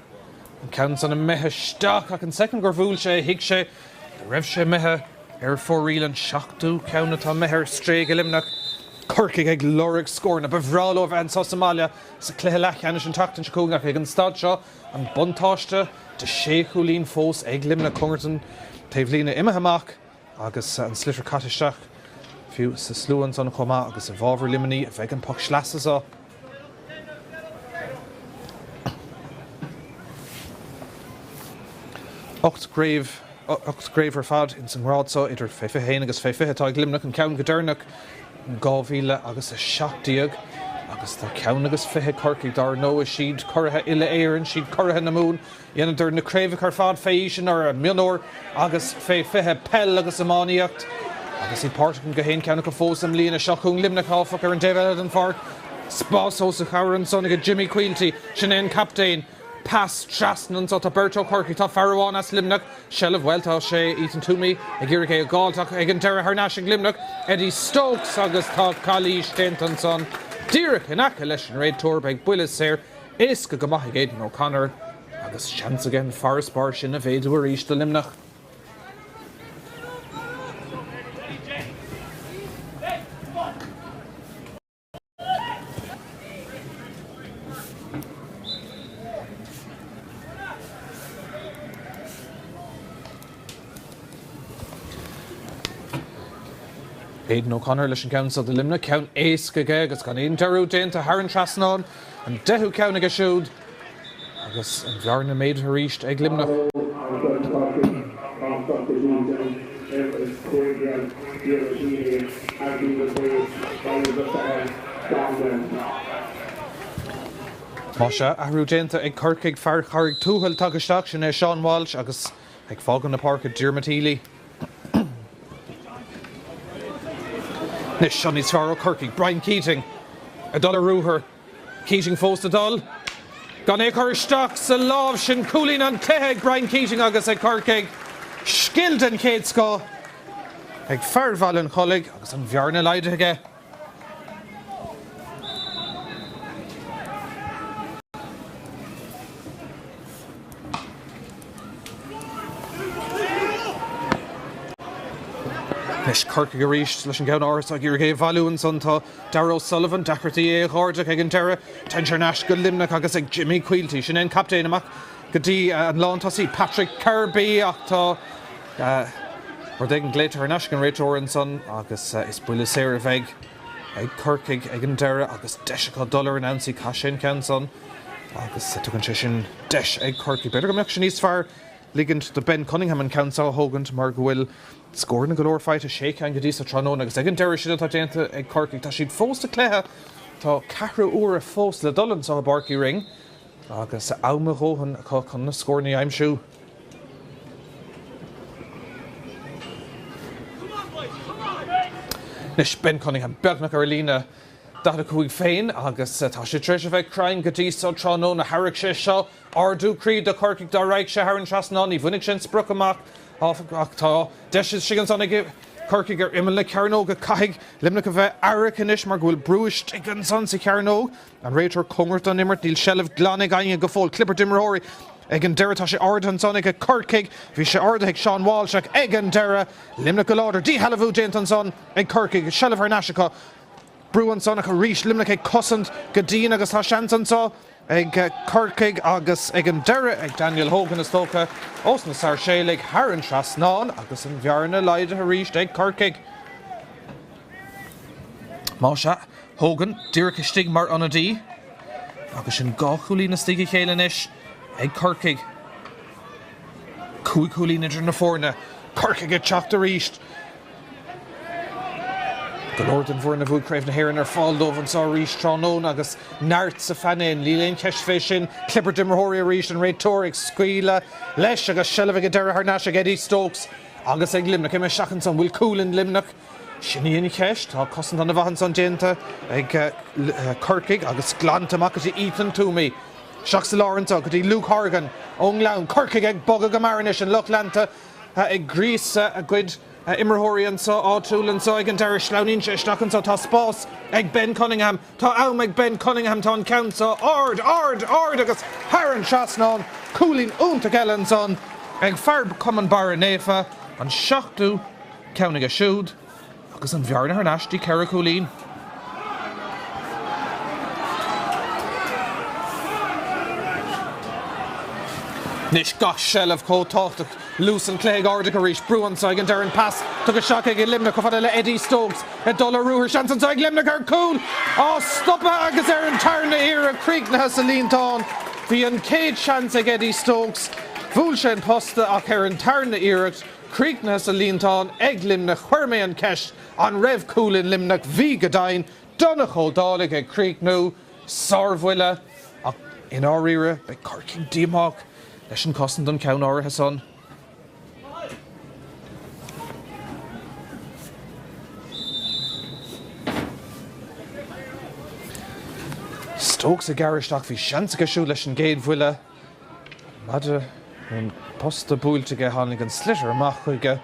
An ceann san imithe isteach ach an soicind gur bhuail sé, thuig sé go raibh sé imithe ar fóraoil. An seachtú ceann atá imithe ar strae ag Luimneach. Corcaigh ag lorg scóranna. Ba bhreá leo a bheith anso sa mbaile sa chluiche leathcheannais an tseachtain seo chugainn ach ag an staid seo an buntáiste de shé chúilín fós ag Luimneach. Cóngarach don taobhlíne imithe amach agus an sliotar caite isteach fiú sa slua ansan chomh maith agus i bhfabhar Luimnigh a bheidh an poc sleasa seo. 8 gcraobh, 8 gcraobh ar fad ins an ngrád so, idir fé 21 agus fé 20 atá ag Luimneach, an ceann go deireanach in 2017 agus tá ceann agus 20 ag Corcaigh dár ndóigh. Siad curaithe uile-Éireann, siad curaithe na Mumhan. Dheineadar na craobhacha ar fad fé aois anuraidh, mionúir agus fé 20, peil agus iománaíocht, agus iad páirteach in gach aon cheann acu fós i mbliana. Seo chugainn Luimneach, áfach, ar an dtaobh eile den pháirc. Spás os a chomhair ansan ag Jimmy Quilty, sin é an captaen. Pas trasna anso, tá beirt ó Chorcaigh, tá fear amháin as Luimneach, seilbh, bhuel tá sé Ethan Twomey ag iarraidh é a dh'fháilt ach ag an deireadh thar n-ais ag Luimneach, Eddie Stokes agus tá calaois déanta ansan díreach in aice leis an réiteoir, beidh buille saor éasca go maith ag Aidan O'Connor agus seans aige an farasbarr sin a mhéadú arís do Luimneach. Aidan O'Connor leis an gceann seo do Luimneach, ceann éasca aige agus gan aon dearúd déanta thar an trasnán, an deichiú ceann aige siúd agus an bhearna méadaithe arís ag Luimneach. Más ea, athrú déanta ag Corcaigh, fear Charraig Tuathail tagtha isteach, sin é Seán Walsh agus ag fágáil na páirce Diarmuid Healy. Anois, seo níos fearr ó Chorcaigh, Brian Keating ag dul ar ruathar. Keating fós ag dul. Gan é a chur isteach sa lámh sin. Cúilín an chluiche ag Brian Keating agus ag Corcaigh. Scil den chéad scoth ag fear Bhaile an Chollaigh agus an bhearna laghdaithe aige. Anois Corcaigh arís leis an gceann áirithe ag iarraidh é a bhailiú ansan tá Darragh O'Sullivan, deacrachtaí é a dh'airdeadh ag an deireadh. Téann sé thar n-ais go Luimneach agus ag Jimmy Quilty. Sin é an captaen amach go dtí an lántosaí Patrick Kirby ach tá rud éigin glaoite thar n-ais ag an réiteoir ansan agus is buille saor a bheidh ag Corcaigh ag an deireadh agus deis acu dul ar an ionsaí. Chaith sé an ceann san agus tugann sé sin deis ag Corcaigh. B'fhéidir go mbeadh sé níos fearr ligint do Ben Cunningham an ceann seo a thógaint mar go bhfuil Scóranna go leor faighte, sé cheann go dtí seo tráthnóna agus ag an deireadh sin atá déanta ag Corcaigh. Tá siad fós sa chluiche. Tá ceathrú uaire fós le dul anseo i bPáirc Uí Rinn agus am a dhóthain acu chun na scóranna a aimsiú. Anois Ben Cunningham beagnach ar a líne 45 féin agus tá sé tar éis a bheith cruinn go dtí seo tráthnóna. Thabharfadh sé seo ardú croí do Chorcaigh dá raghadh sé thar an trasnán. Ní bhainfidh sé an sprioc amach, áfach, ach tá deis istigh ansan ag Corcaigh ar imeall na cearnóige. Caithfidh Luimneach a bheith aireach anois mar go bhfuil brú istigh ansan sa chearnóg. An réiteoir cóngarach don imirt, níl seilbh glan ag éinne go fóill. Clibirt imreoirí ag an deireadh. Tá sé ardaithe ansan ag Corcaigh. Bhí sé ardaithe ag Seán Walsh ach ag an deireadh, Luimneach go láidir. Díshealbhú déanta ansan ag Corcaigh. Seilbh thar n-ais acu. Brú ansan ach arís Luimneach ag cosaint go dian agus tá seans anseo ag Corcaigh agus ag an deireadh ag Daniel Hogan is dócha ós na Sáirséalaigh thar an trasnán agus an bhearna laghdaithe arís ag Corcaigh. Más ea, Hogan díreach istigh mar ionadaí agus sin dhá chúilín istigh a chéile anois ag Corcaigh. Cúig chúilín idir na foirne. Corcaigh ag teacht arís. Go leor den bhfoireann a bhuaigh Craobh na hÉireann ar fáil dóibh anseo arís tráthnóna agus neart sa phainéal, níl aon cheist fé sin. Clibirt imreoirí arís, an réiteoir ag scaoileadh leis agus seilbh ag an deireadh thar n-ais ag Eddie Stokes agus ag Luimneach. Imithe isteach ansan, bhfuil cúl in Luimneach? Sin í an cheist. Tá cosaint an-mhaith ansan déanta ag Corcaigh agus glanta amach go dtí Ethan Twomey. Isteach sa lár anseo go dtí Luke Horgan ón nGleann. Corcaigh ag bogadh go mear anois, an lucht leanta ag gríosadh a gcuid imreoirí anseo, áitiúil anseo ag an deireadh. Sleamhnaíonn sé isteach anseo. Tá spás ag Ben Cunningham. Tá am ag Ben Cunningham. Tá an ceann seo ard, ard, ard agus thar an trasnán. Cúilín iontach eile ansan ag fear Chumann Barra Naofa. An seachtú ceann aige siúd. Agus an bhearna thar n-ais dtí 4 chúilín. Anois gach seilbh chomh tábhachtach. Luas an chluiche ag ardú arís. Brú anseo ag an deireadh. An pas tugtha isteach ag Luimneach chomh fada le Eddie Stokes ag dul ar ruathar. Seans anseo ag Luimneach ar chúl! Á stopadh agus ar an tarna iarraidh críochnaithe sa líontán. Bhí an chéad seans ag Eddie Stokes. Bhuail sé an posta ach ar an tarna iarracht Críochnaithe sa líontán ag Luimneach. Chuir mé an cheist an raibh cúl in Luimneach. Bhí go deimhin. Donncha Ó Dálaigh ag críochnú. Sárbhuille. Ach i ndáiríre, beidh Corcaigh díomách leis an chosaint don cheann áirithe san. Stokes ag gearradh isteach, bhí seans aige siúd leis an gcéad bhuille. Maide nó an posta buailte aige, tháinig an sliotar amach chuige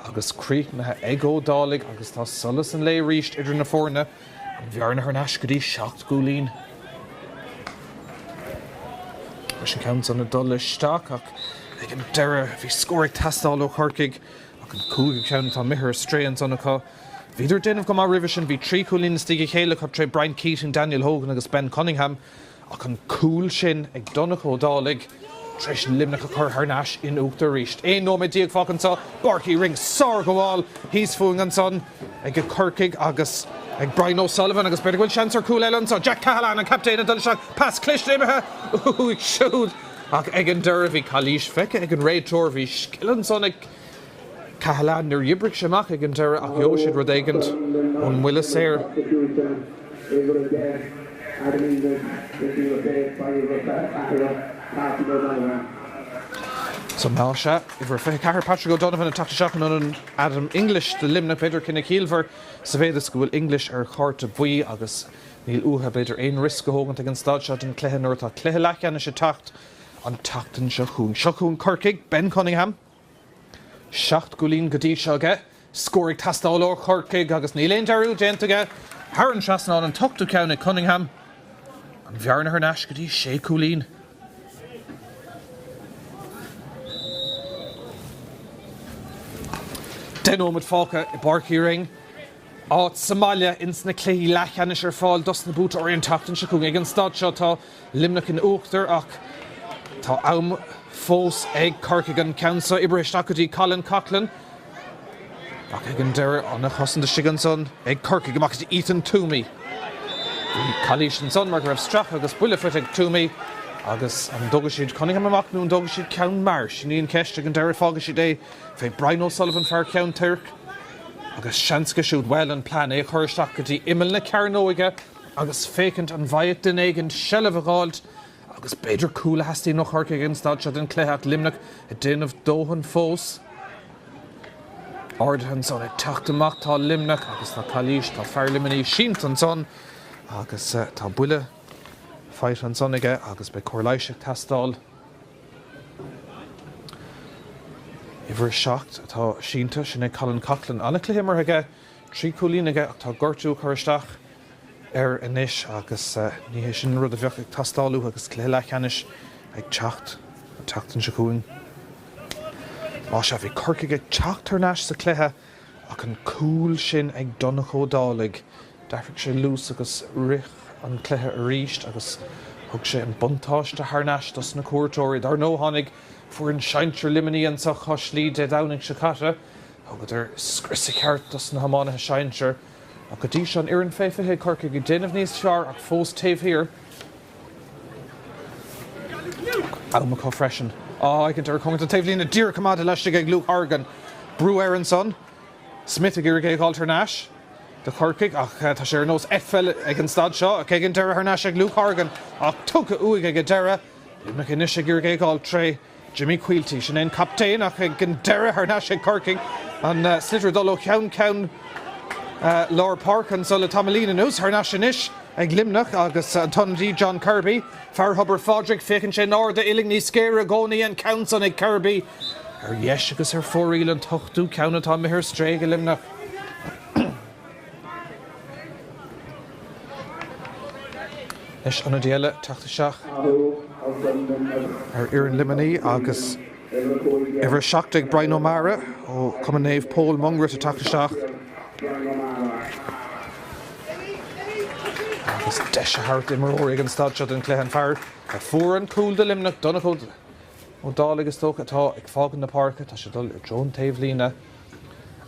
agus críochnaithe ag Ó Dálaigh agus tá solas an lae arís idir na foirne, an bhearna thar n-ais go dtí 7 gcúilín. Leis an ceann san ag dul isteach ach ag an deireadh bhí scór ag teastáil ó Chorcaigh ach an cúigiú ceann atá imithe ar strae ansan acu. Bhíodar ag déanamh go maith roimhe sin, bhí 3 chúilín istigh a chéile acu tré Brian Keating, Daniel Hogan agus Ben Cunningham. Ach an cúl sin ag Donncha Ó Dálaigh tar éis Luimneach a chur thar n-ais in uachtar arís. 11 nóiméad fágtha anso, Páirc Uí Rinn, sárghabháil thíos fúinn ansan ag Corcaigh agus ag Brian O'Sullivan agus b'fhéidir go bhfuil seans ar chúl eile anso. Jack Cahalane, an captaen, ag dul isteach, pas cliste imithe uaidh siúd ach ag an deireadh bhí calaois feicthe ag an réiteoir. Bhí scil ansan ag Cahalane, níor oibrigh sé amach ag an deireadh ach gheobhaidh siad rud éigint ón mbuille saor. So más ea, uimhir 24 Patrick O'Donovan ag teacht isteach in ionad Adam English do Luimneach, b'fhéidir cinneadh ciallmhar sa mhéad is go bhfuil English ar chárta buí agus níl uathu b'fhéidir aon riosca a thógaint ag an staid seo den chluiche nuair atá cluiche leathcheannais ag teacht an tseachtain seo chugainn. Seo chugainn Corcaigh, Ben Cunningham. 7 gcúilín go dtí seo aige. Scór ag teastáil ó Chorcaigh agus níl aon dearúd déanta aige. Thar an trasnán an t-ochtú ceann ag Cunningham. An bhearna thar n-ais go dtí sé chúilín. 10 nóiméad fágtha i bPáirc Uí Rinn. Áit sa mbaile ins na cluichí leathcheannais ar fáil dos na buaiteoirí an tseachtain seo chugainn. Ag an staid seo tá Luimneach in uachtar ach tá am fós ag Corcaigh an ceann seo oibrithe isteach go dtí Colin Coughlan ach ag an deireadh an-chosaint istigh ansan ag Corcaigh amach go dtí Ethan Twomey. Bhí calaois ansan mar go raibh stracadh agus buille faighte ag Twomey agus an dtógfaidh siad Cunningham amach nó an dtógfaidh siad ceann mear? Sin í an cheist ag an deireadh fágfaidh siad é fé Brian O'Sullivan fear Cheann Toirc agus seans aige siúd, bhuel, an plean é a chur isteach go dtí imeall na cearnóige agus féachaint an bhfaigheadh duine éigin seilbh a dh'fháilt agus b'fhéidir cúl a theastaíonn ó Chorcaigh ag an staid seo den chluiche ach Luimneach ag déanamh dóthain fós. Ardaithe ansan ag teacht amach tá Luimneach agus tá calaois, tá fear Luimnigh sínte ansan agus tá buille faighte ansan aige agus beidh cóir leighis ag teastáil. Uimhir 7 atá sínte, sin é Colin Coughlan. An-chluiche imeartha aige, 3 chúilín aige ach tá gortú ag cur isteach air anois agus ní hé sin an rud a bheadh ag teastáil uathu agus cluiche leathcheannais ag teacht an tseachtain seo chugainn. Más ea, bhí Corcaigh ag teacht thar n-ais sa chluiche Ach an cúl sin ag Donncha Ó Dálaigh, d'athraigh sé luas agus rith an cluiche arís agus thug sé an buntáiste thar n-ais dos na cuairteoirí. Dar ndóigh tháinig foireann sinsir Luimnigh anso chois Laoi Dé Domhnaigh seo caite. Thugadar scriosadh ceart dos na hiománaithe sinsir. Ach go dtí seo an fhoireann fé 20 ag Corcaigh ag déanamh níos fearr ach fós taobh thiar. Am acu freisin. Á, ag an deireadh cóngarach don taobhlíne díreach coimeádta laistigh ag Luke Horgan. Brú air ansan. Smith ag iarraidh é a dh'fháilt thar n-ais do Chorcaigh ach tá sé ar nós eitpheil ag an staid seo. Ach ag an deireadh thar n-ais ag Luke Horgan ach tugtha uaidh ag an deireadh. Luimneach anois ag iarraidh é a dh'fháilt tré Jimmy Quilty, sin é an captaen ach ag an deireadh thar n-ais ag Corcaigh. An sliotar ag dul ó cheann ceann lár páirce anso le tamaillín anuas. Thar n-ais anois ag Luimneach agus an t-ionadaí John Kirby. Fear Thobar Phádraig, féachann sé in airde, uillinn níos géire i gcónaí, an ceann san ag Kirby ar dheis agus ar fóraoil, an t-ochtú ceann atá imithe ar strae ag Luimneach. Anois ionadaí eile ag teacht isteach ar fhoireann Luimnigh agus uimhir 17 Brian O'Meara ó Chumann Naomh Pól Mungairit ag teacht isteach. Agus deis a thabhairt d'imreoirí ag an staid seo den chluiche an fear a fuair an cúl do Luimneach, Donncha Ó Dálaigh is dócha atá ag fágaint na páirce, tá sé ag dul i dtreo an taobhlíne.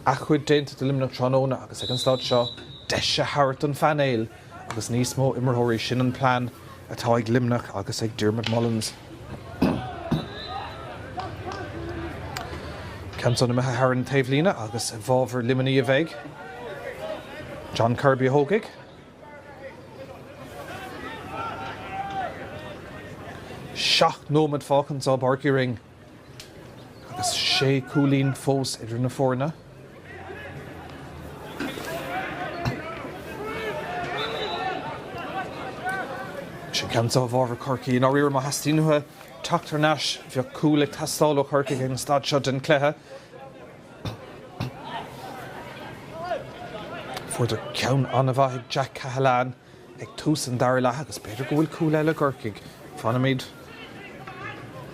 A-chuid déanta do Luimneach tráthnóna agus ag an staid seo, deis a thabhairt don phainéal agus níos mó imreoirí, sin an plean atá ag Luimneach agus ag Diarmuid Mullins. Ceann san imithe thar an taobhlíne agus i bhfabhar Luimnigh a bheidh. John Kirby a thógfaidh. 7 nóiméad fágtha anseo i bPáirc Uí Rinn agus sé chúilín fós idir na foirne. Anois an ceann seo i bhfabhar Chorcaí. I ndáiríre má theastaíonn uathu teacht thar n-ais bheadh cúl ag teastáil ó Chorcaigh ag an staid seo den chluiche. Fuaireadar ceann an-mhaith ag Jack Cahalane ag tús an dara leath agus b'fhéidir go bhfuil cúl eile i gCorcaigh. Fanfaimid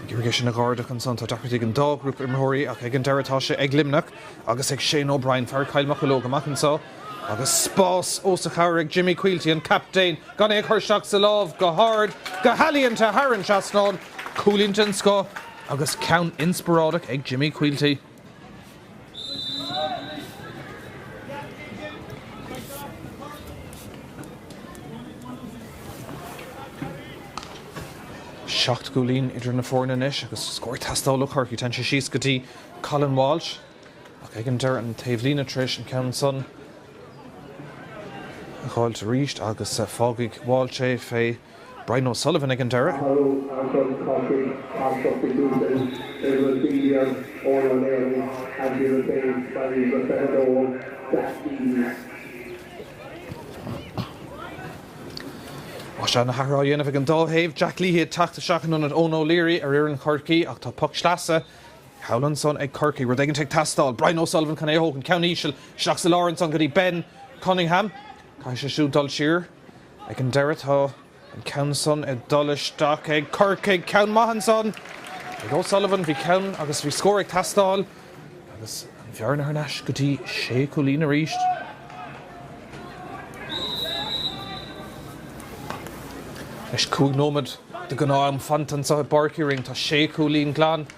ag iarraidh é sin a dh'airdeach ansan. Tá deacrachtaí ag an dá ghrúpa imreoirí ach ag an deireadh tá sé ag Luimneach agus ag Shane O'Brien, fear Chill Mocheallóg, amach anso agus spás os a chomhair ag Jimmy Quilty, an captaen, gan é a chur isteach sa lámh go hard, go healaíonta thar an trasnán. Cúilín den scoth agus ceann inspioráideach ag Jimmy Quilty. 7 gcúilín idir na foirne anois agus scór ag teastáil ó Chorcaigh. Téann sé síos go dtí Colin Walsh ach ag an deireadh an taobhlíne tar éis an ceann san a dh'fháilt arís agus fágfaidh Walsh é fé Brian O'Sullivan ag an deireadh. Athrú ansan Corcaigh as substitution uimhir 13 Eoin O'Leary has been replaced by uimhir 22 Jack Leahy. Á sea, na hathruithe á dhéanamh ag an dá thaobh. Jack Leahy ag teacht isteach in ionad Eoin O'Leary ar fhoireann Chorcaí ach tá poc sleasa thall ansan ag Corcaigh. Rud éigin ag teastáil. Brian O'Sullivan chun é a thógaint. Ceann íseal isteach sa lár ansan go dtí Ben Cunningham. Caithfidh sé siúd dul siar. Ag an deireadh tá an ceann san ag dul isteach ag Corcaigh. Ceann maith ansan ag O'Sullivan. Bhí ceann agus bhí scór ag teastáil agus an bhearna thar n-ais go dtí sé chúilín arís. Anois 5 nóiméad de ghnáth-am fanta anseo i bPáirc Uí Rinn. Tá sé chúilín glan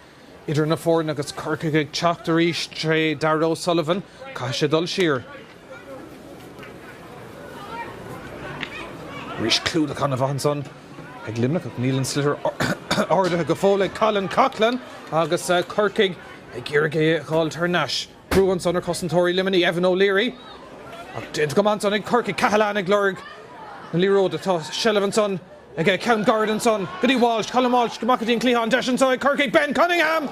idir na foirne agus Corcaigh ag teacht arís tré Darragh O'Sullivan. Caithfidh sé dul siar. Arís clúdach an-mhaith ansan ag Luimneach ach níl an sliotar ardaithe go fóill ag Colin Coughlan agus Corcaigh ag iarraidh é a dh'fháilt thar n-ais. Brú ansan ar chosantóirí Luimnigh, Evan O'Leary ach déanta go maith ansan ag Corcaigh. Cahalane ag lorg na liathróide. Tá seilbh ansan aige. Ceann gairid ansan go dtí Walsh. Colin Walsh amach go dtí an cliathán. Deis anso ag Corcaigh. Ben Cunningham!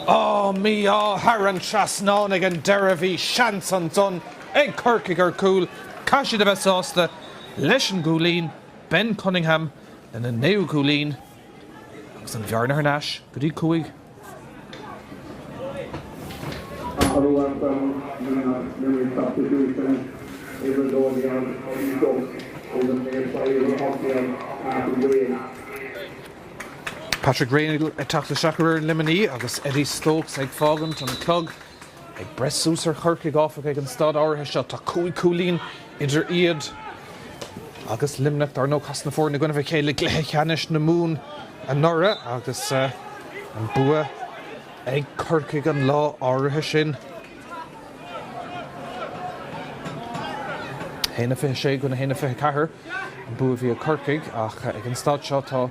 Á, mí-ádh thar an trasnán ag an deireadh. Bhí seans ansan ag Corcaigh ar chúl. Caithfidh siad a bheith sásta leis an gcúilín. Ben Cunningham lena naoú cúilín agus an bhearna thar n-ais go dtí 5. Athrú ansan Luimneach Limerick substitution uimhir 12 Eddie Stokes is replaced by uimhir 18 Patrick Raine. Patrick Raine ag teacht isteach ar fhoireann Luimnigh agus Eddie Stokes ag fágaint an clog ag breith suas ar Chorcaigh áfach ag an staid áirithe seo. Tá 5 cúilín idir iad agus Luimneach. Dar ndóigh chas na foirne i gcoinnibh a chéile i gcluiche ceannais na Mumhan anuraidh agus an bua ag Corcaigh an lá áirithe sin. 1-26 go 1-24 an bua a bhí ag Corcaigh ach ag an staid seo tá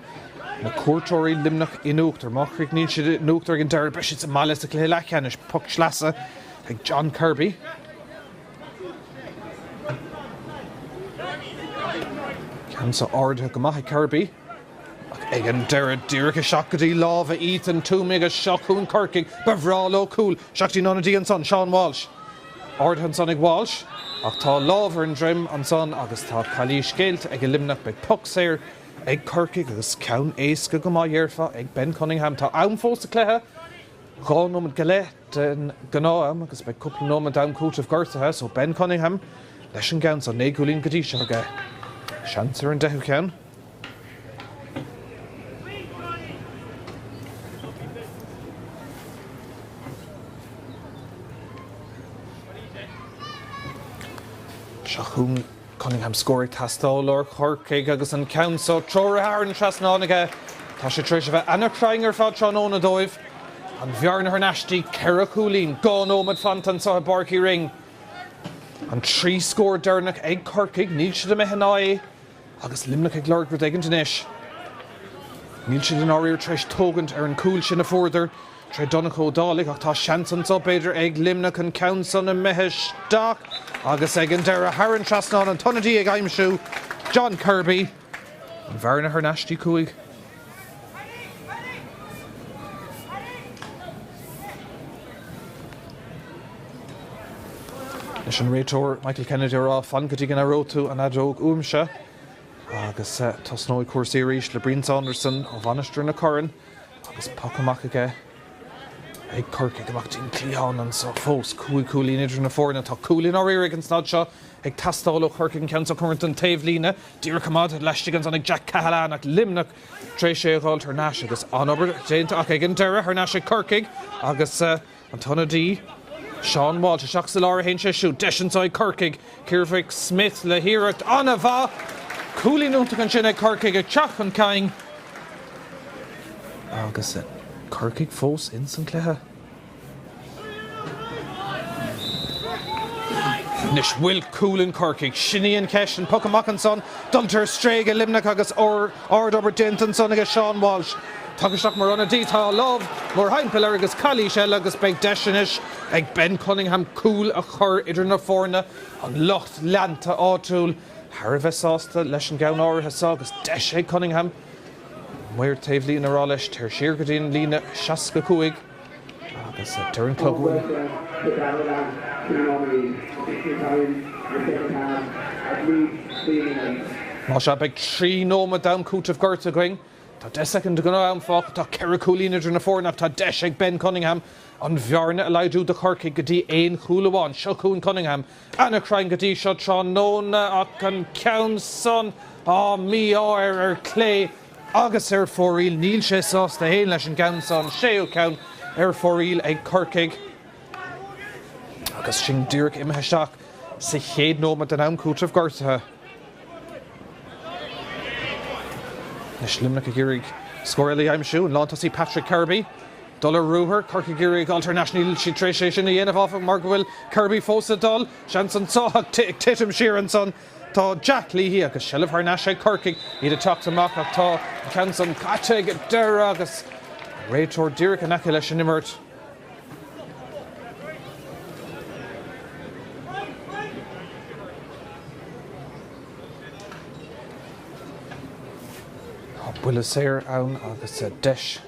na cuairteoirí Luimneach in uachtar. Má chríochnaíonn siad in uachtar ag an deireadh beidh siad sa mbaile sa chluiche leathcheannais. Poc sleasa ag John Kirby. Ceann seo ardaithe go maith ag Kirby. Ach ag an deireadh, díreach isteach go dtí lámha Ethan Twomey agus seo chugainn Corcaigh. Ba bhreá leo cúl. Isteach dtí an ionadaí ansan, Seán Walsh. Ardaithe ansan ag Walsh ach tá lámh ar an droim ansan agus tá calaois géillte ag Luimneach. Beidh poc saor ag Corcaigh agus ceann éasca go maith dhéarfá ag Ben Cunningham. Tá am fós sa chluiche, 2 nóiméad go leith den ghnáth-am agus beidh cúpla nóiméad d'am cúitimh gortaithe so Ben Cunningham leis an gceann so. 9 gcúilín go dtí seo aige. Seans ar an deichiú ceann. Seo chugainn Cunningham scór ag teastáil ó Chorcaigh agus an ceann so treoraithe thar an trasnán aige. Tá sé tar éis a bheith ana-chruinn ar fad tráthnóna dóibh. An bhearna thar n-ais dtí 4 chúilín. 2 nóiméad fanta anseo i bPáirc Uí Rinn. An 3 scór deireanach ag Corcaigh. Níl siad imithe in aghaidh agus Luimneach ag lorg rud éigint anois. Níl siad i ndáiríre tar éis tógaint ar an gcúl sin a fuaireadar tré Donncha Ó Dálaigh ach tá seans anso b'fhéidir ag Luimneach an ceann san imithe isteach agus ag an deireadh thar an trasnán an t-ionadaí ag aimsiú John Kirby. An bhearna thar n-ais dtí 5. Leis an réiteoir Michael Kennedy ag rá fan go dtí go n-aireoidh tú an fheadóg uaimse. Agus. Agus tosnóidh cúrsaí arís le Brian Saunderson ó Mhainistir na Corann agus poc amach aige ag Corcaigh amach dtí'n cliathán anso fós. 5 chúilín idir na foirne. Tá cúl i ndáiríre ag an staid seo ag teastáil ó Chorcaigh an ceann seo cóngarach don taobhlíne. Díreach coimeádta laistigh ansan ag Jack Cahalane ach Luimneach tar éis é a dh'fháilt thar n-ais agus an-obair déanta ach ag an deireadh thar n-ais ag Corcaigh agus An t-ionadaí, Seán Walsh, isteach sa lár a théann sé siúd. Deis anseo ag Corcaigh. Ciarmhic Smith le hiarracht an-mhaith. Cúilín iontach ansin ag Corcaigh ag teacht chun cinn. Agus Corcaigh fós ins an cluiche. Anois bhfuil cúl in Corcaigh? Sin í an cheist. An poc amach ansan. Dulta ar strae ag Luimneach agus ard-obair déanta ansan aige Seán Walsh. Tagtha isteach mar ionadaí, tá a lámh mórthimpeall air agus calaois eile agus beidh deis anois ag Ben Cunningham cúl a chur idir na foirne, an lucht leanta áitiúil thar a bheith sásta leis an gceann áirithe seo agus deis ag Cunningham maor taobhlíne a rá leis téir siar go dtí an líne 65 agus deir an clog go bhfuil. Más ea, beidh 3 nóiméad d'am cúitimh gorta againn. Tá 10 soicind de ghnáth-am fágtha. Tá 4 chúilín idir na foirne ach tá deis ag Ben Cunningham an bhearna a laghdú do Chorcaigh go dtí aon chúl amháin. Seo chugainn Cunningham. Ana-chruinn go dtí seo tráthnóna ach an ceann san, á, mí-ádh air ar clé agus ar fóraoil. Níl sé sásta fhéin leis an gceann seo, an séú ceann ar fóraoil ag Corcaigh agus sinn díreach imithe isteach sa chéad nóiméad den am cúitimh gortaithe. Anois Luimneach ag iarraidh scór eile a aimsiú. An lántosaí Patrick Kirby dul ar ruathar. Corcaigh ag iarraidh a ghabháil thar n-ais. Níl siad tar éis é sin a dhéanamh, áfach, mar go bhfuil Kirby fós ag dul. Seans anso ach ag titim siar ansan tá Jack Leahy agus seilbh thar n-ais ag Corcaigh. Iad ag teacht amach ach tá an ceann san caite ag an deireadh agus an réiteoir díreach in aice leis an imirt. Tá buille saor ann agus deis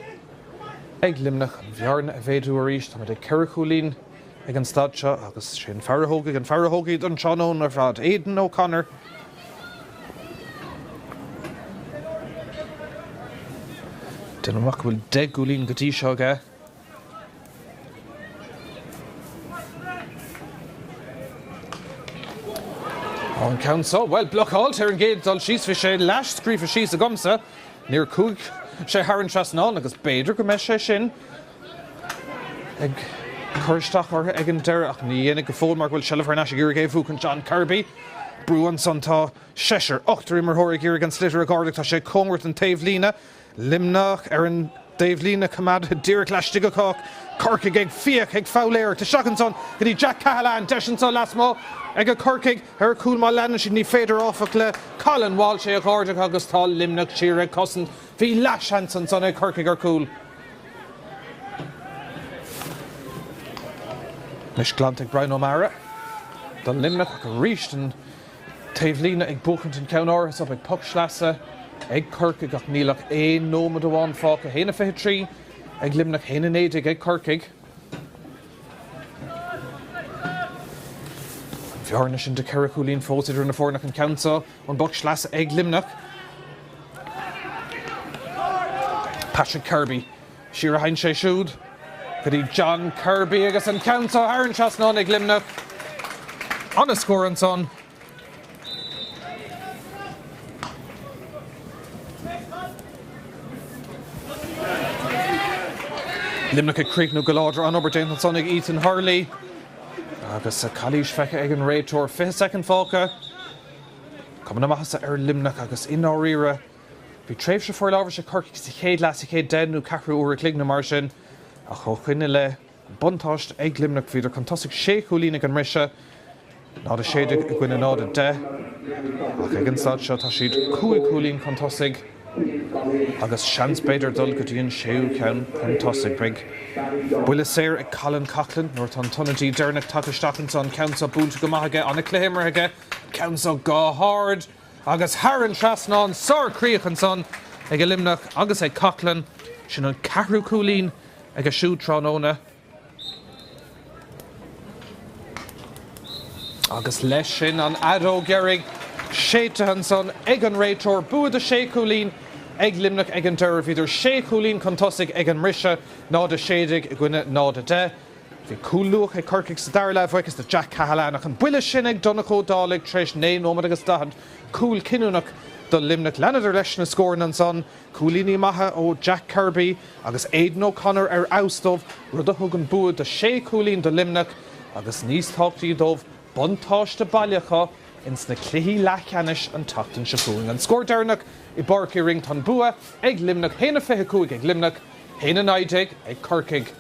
ag Luimneach an bhearna a mhéadú arís. Táimid ag 4 chúilín ag an staid seo agus sé an fear a thógfaidh an fear a thógfaidh don tráthnóna ar fad, Aidan O'Connor. Déanaim amach go bhfuil 10 gcúilín go dtí seo aige. An ceann seo, bhuel, blocáilte ar an gcéad dul síos, bhí sé leath-scríofa síos agamsa, níor chuaigh sé thar an trasnán agus b'fhéidir go mbeidh sé sin ag cur isteach orthu ag an deireadh ach ní dhéanfaidh go fóill mar go bhfuil seilbh thar n-ais ag iarraidh é a bhuachan John Kirby. Brú ansan, tá seisear, ochtar imreoir ag iarraidh an sliotar a dh'ardú, tá sé cóngarach don taobhlíne. Luimneach ar an dtaobhlíne coimeádta díreach laistigh acu. Corcaigh ag fiach, ag foghlaeireacht. Isteach ansan go dtí Jack Cahalane. Deis anso lasmuigh ag Corcaigh ar chúl má leanann siad. Ní féidir áfach le Colin Walsh é a dh'ardú agus tá Luimneach siar ag cosaint. Bhí leathsheans ansan ag Corcaigh ar chúl. Anois glanta ag Brian O'Meara do Luimneach ach arís an Taobhlíne ag buachaint an ceann áirithe so beidh poc sleasa ag Corcaigh ach níl ach aon nóiméad amháin fágtha. 1:23 ag Luimneach, 1:19 ag Corcaigh. An bhearna sin de cheithre chúilín fós idir na foirne ach an ceann seo ón bpoc sleasa ag Luimneach. Patrick Kirby. Siar a théann sé siúd go dtí John Kirby agus an ceann seo thar an trasnán ag Luimneach. Ana-scór ansan. Luimneach ag críochnú go láidir. An-obair déanta ansan ag Ethan Hurley agus calaois feicthe ag an réiteoir. 20 soicind fágtha. Cuma na maitheasa ar Luimneach agus i ndáiríre Bhí tréimhse forlámhais ag Corcaigh sa chéad leath, sa chéad deich nó ceathrú uair a chloig nó mar sin, ach ó shoin i leith, an buntáiste ag Luimneach. Bhíodar chun tosaigh sé chúilín ag an mbriseadh, 0-16 i gcoinne 0-10, ach ag an staid seo tá siad cúig chúilín chun tosaigh agus seans b'fhéidir dul go dtí an séú ceann chun tosaigh. Beidh buille saor ag Colin Coughlan nuair atá an t-ionadaí deireanach tagtha isteach anso, an ceann seo buailte go maith aige, an-chluiche imeartha aige, an ceann seo go hard. Agus thar an trasnán, sár-chríoch ansan ag Luimneach agus ag Coughlan. Sin an ceathrú cúilín aige siúd tráthnóna. Agus leis sin an fheadóg dheiridh. Séidte ansan ag an réiteoir. Bua de shé chúilín ag Luimneach ag an deireadh. Bhíodar sé chúilín chun tosaigh ag an mbriseadh, 0-16 i gcoinne 0-10. Bhí cúl luath ag Corcaigh sa dara leath, buíochas do Jack Cahalane ach an buille sin ag Donncha Ó Dálaigh tar éis 9 nóiméad agus 40, cúl cinniúnach do Luimneach. Leanadar leis na scóranna ansan, cúilíní maithe ó Jack Kirby agus Aidan O'Connor ar fheabhas dóibh, rud a thug an bua de shé chúilín do Luimneach agus níos tábhachtaí dóibh, buntáiste baile acu ins na cluichí leathcheannais an tseachtain seo chugainn. An scór deireanach i bPáirc Uí Rinn, tá an bua ag Luimneach, 1-25 ag Luimneach, 1-19 ag Corcaigh.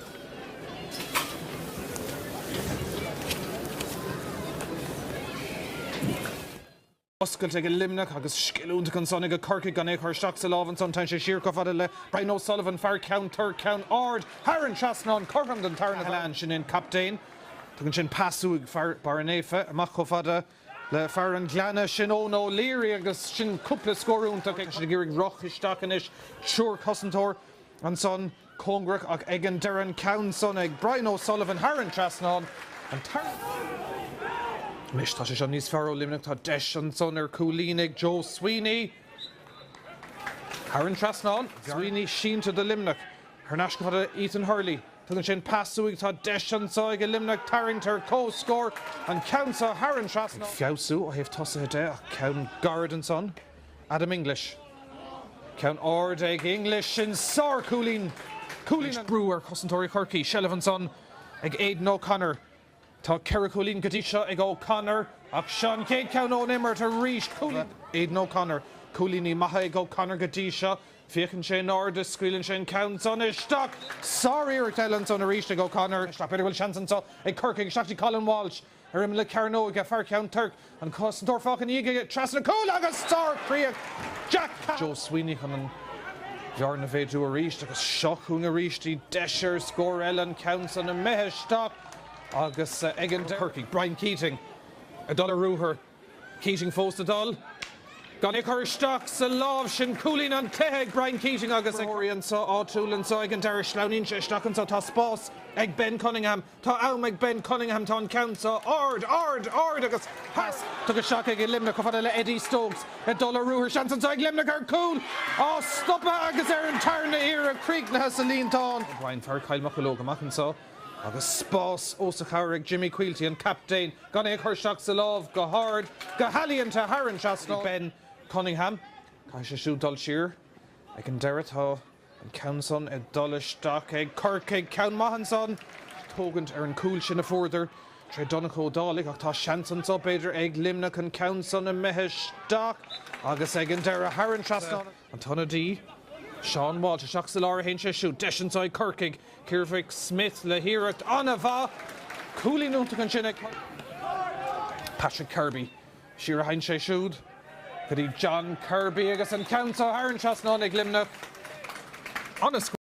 Oscailte ag Luimneach agus scil iontach ansan ag Corcaigh gan é a chur isteach sa lámh ansan. Téann sé siar chomh fada le Brian O'Sullivan, fear Cheann Toirc, ceann ard thar an trasnán, cothrom don tarna Cahalane, sin é an captaen. Tugann sin pas uaidh fear Barra Naofa amach chomh fada le fear an Ghleanna, sin Eoin O'Leary agus sin cúpla scór iontach. Tá siad ag iarraidh rith isteach anois, triúr cosantóir ansan cóngarach ach ag an deireadh an ceann san ag Brian O'Sullivan thar an trasnán. An Anois tá sé seo níos fearr ó Luimneach, tá deis ansan ar chúilín ag Joe Sweeney thar an trasnán. Sweeney sínte do Luimneach. Thar n-ais go fada Ethan Hurley. Tugann sé an pas uaidh, tá deis anso ag Luimneach tarraingt ar comhscór. An ceann seo thar an trasnán. Ag feabhsú ó thaobh tosaithe de ach ceann gairid ansan. Adam English. Ceann ard ag English, sin sár-chúilín! Cúilín an. Brú ar chosantóirí Chorcaí. Seilbh ansan ag Aidan O'Connor. Tá ceithre chúilín go dtí seo ag O'Connor ach seo an chéad cheann ón imirt arís. Cúilín. Aidan O'Connor. Cúilíní maithe ag O'Connor go dtí seo. Féachann sé in airde, scaoileann sé an ceann san isteach. Sár-iarracht eile ansan arís ag O'Connor. Isteach. B'fhéidir go bhfuil seans anso ag Corcaigh. Isteach go dtí Colin Walsh. Ar imeall na cearnóige, fear Cheann Toirc, an cosantóir fágtha ina dhiaidh aige, trasna cúil agus sár-chríoch Jack Joe Sweeney chun an bhearna a mhéadú arís agus seo chugainn arís í, deis ar scór eile, an ceann san imithe isteach agus ag an deireadh. Corcaigh, Brian Keating ag dul ar ruathar. Keating fós ag dul. Gan é a chur isteach sa lámh sin. Cúilín an chluiche ag Brian Keating agus ag. Anso áitiúil anso ag an deireadh. Sleamhnaíonn sé isteach anso. Tá spás ag Ben Cunningham. Tá am ag Ben Cunningham. Tá an ceann so ard, ard, ard agus pas tugtha isteach ag Luimneach chomh fada le Eddie Stokes ag dul ar ruathar. Seans anso ag Luimneach ar chúl. Á stopadh agus ar an tarna iarraidh críochnaithe sa líontán. O'Brien fear Chill Mocheallóg amach anso. Agus spás os a chomhair ag Jimmy Quilty, an captaen, gan é a chur isteach sa lámh go hard, go healaíonta thar an trasnán. Ben Cunningham, caithfidh sé siúd dul siar ag an deireadh. Tá an ceann san ag dul isteach ag Corcaigh. Ceann maith ansan. Tógaint ar an gcúl sin a fuaireadar tré Donncha Ó Dálaigh ach tá seans anso b'fhéidir ag Luimneach an ceann san imithe isteach agus ag an deireadh thar an trasnán. An t-ionadaí, Seán Walsh, isteach sa lár a théann sé siúd. Deis anso ag Corcaigh. Ciarmhic Smith le hiarracht an-mhaith. Cúilín iontach ansin ag Patrick Kirby. Siar a théann sé siúd go dtí John Kirby agus an ceann seo thar an trasnán ag Luimneach. An-scór.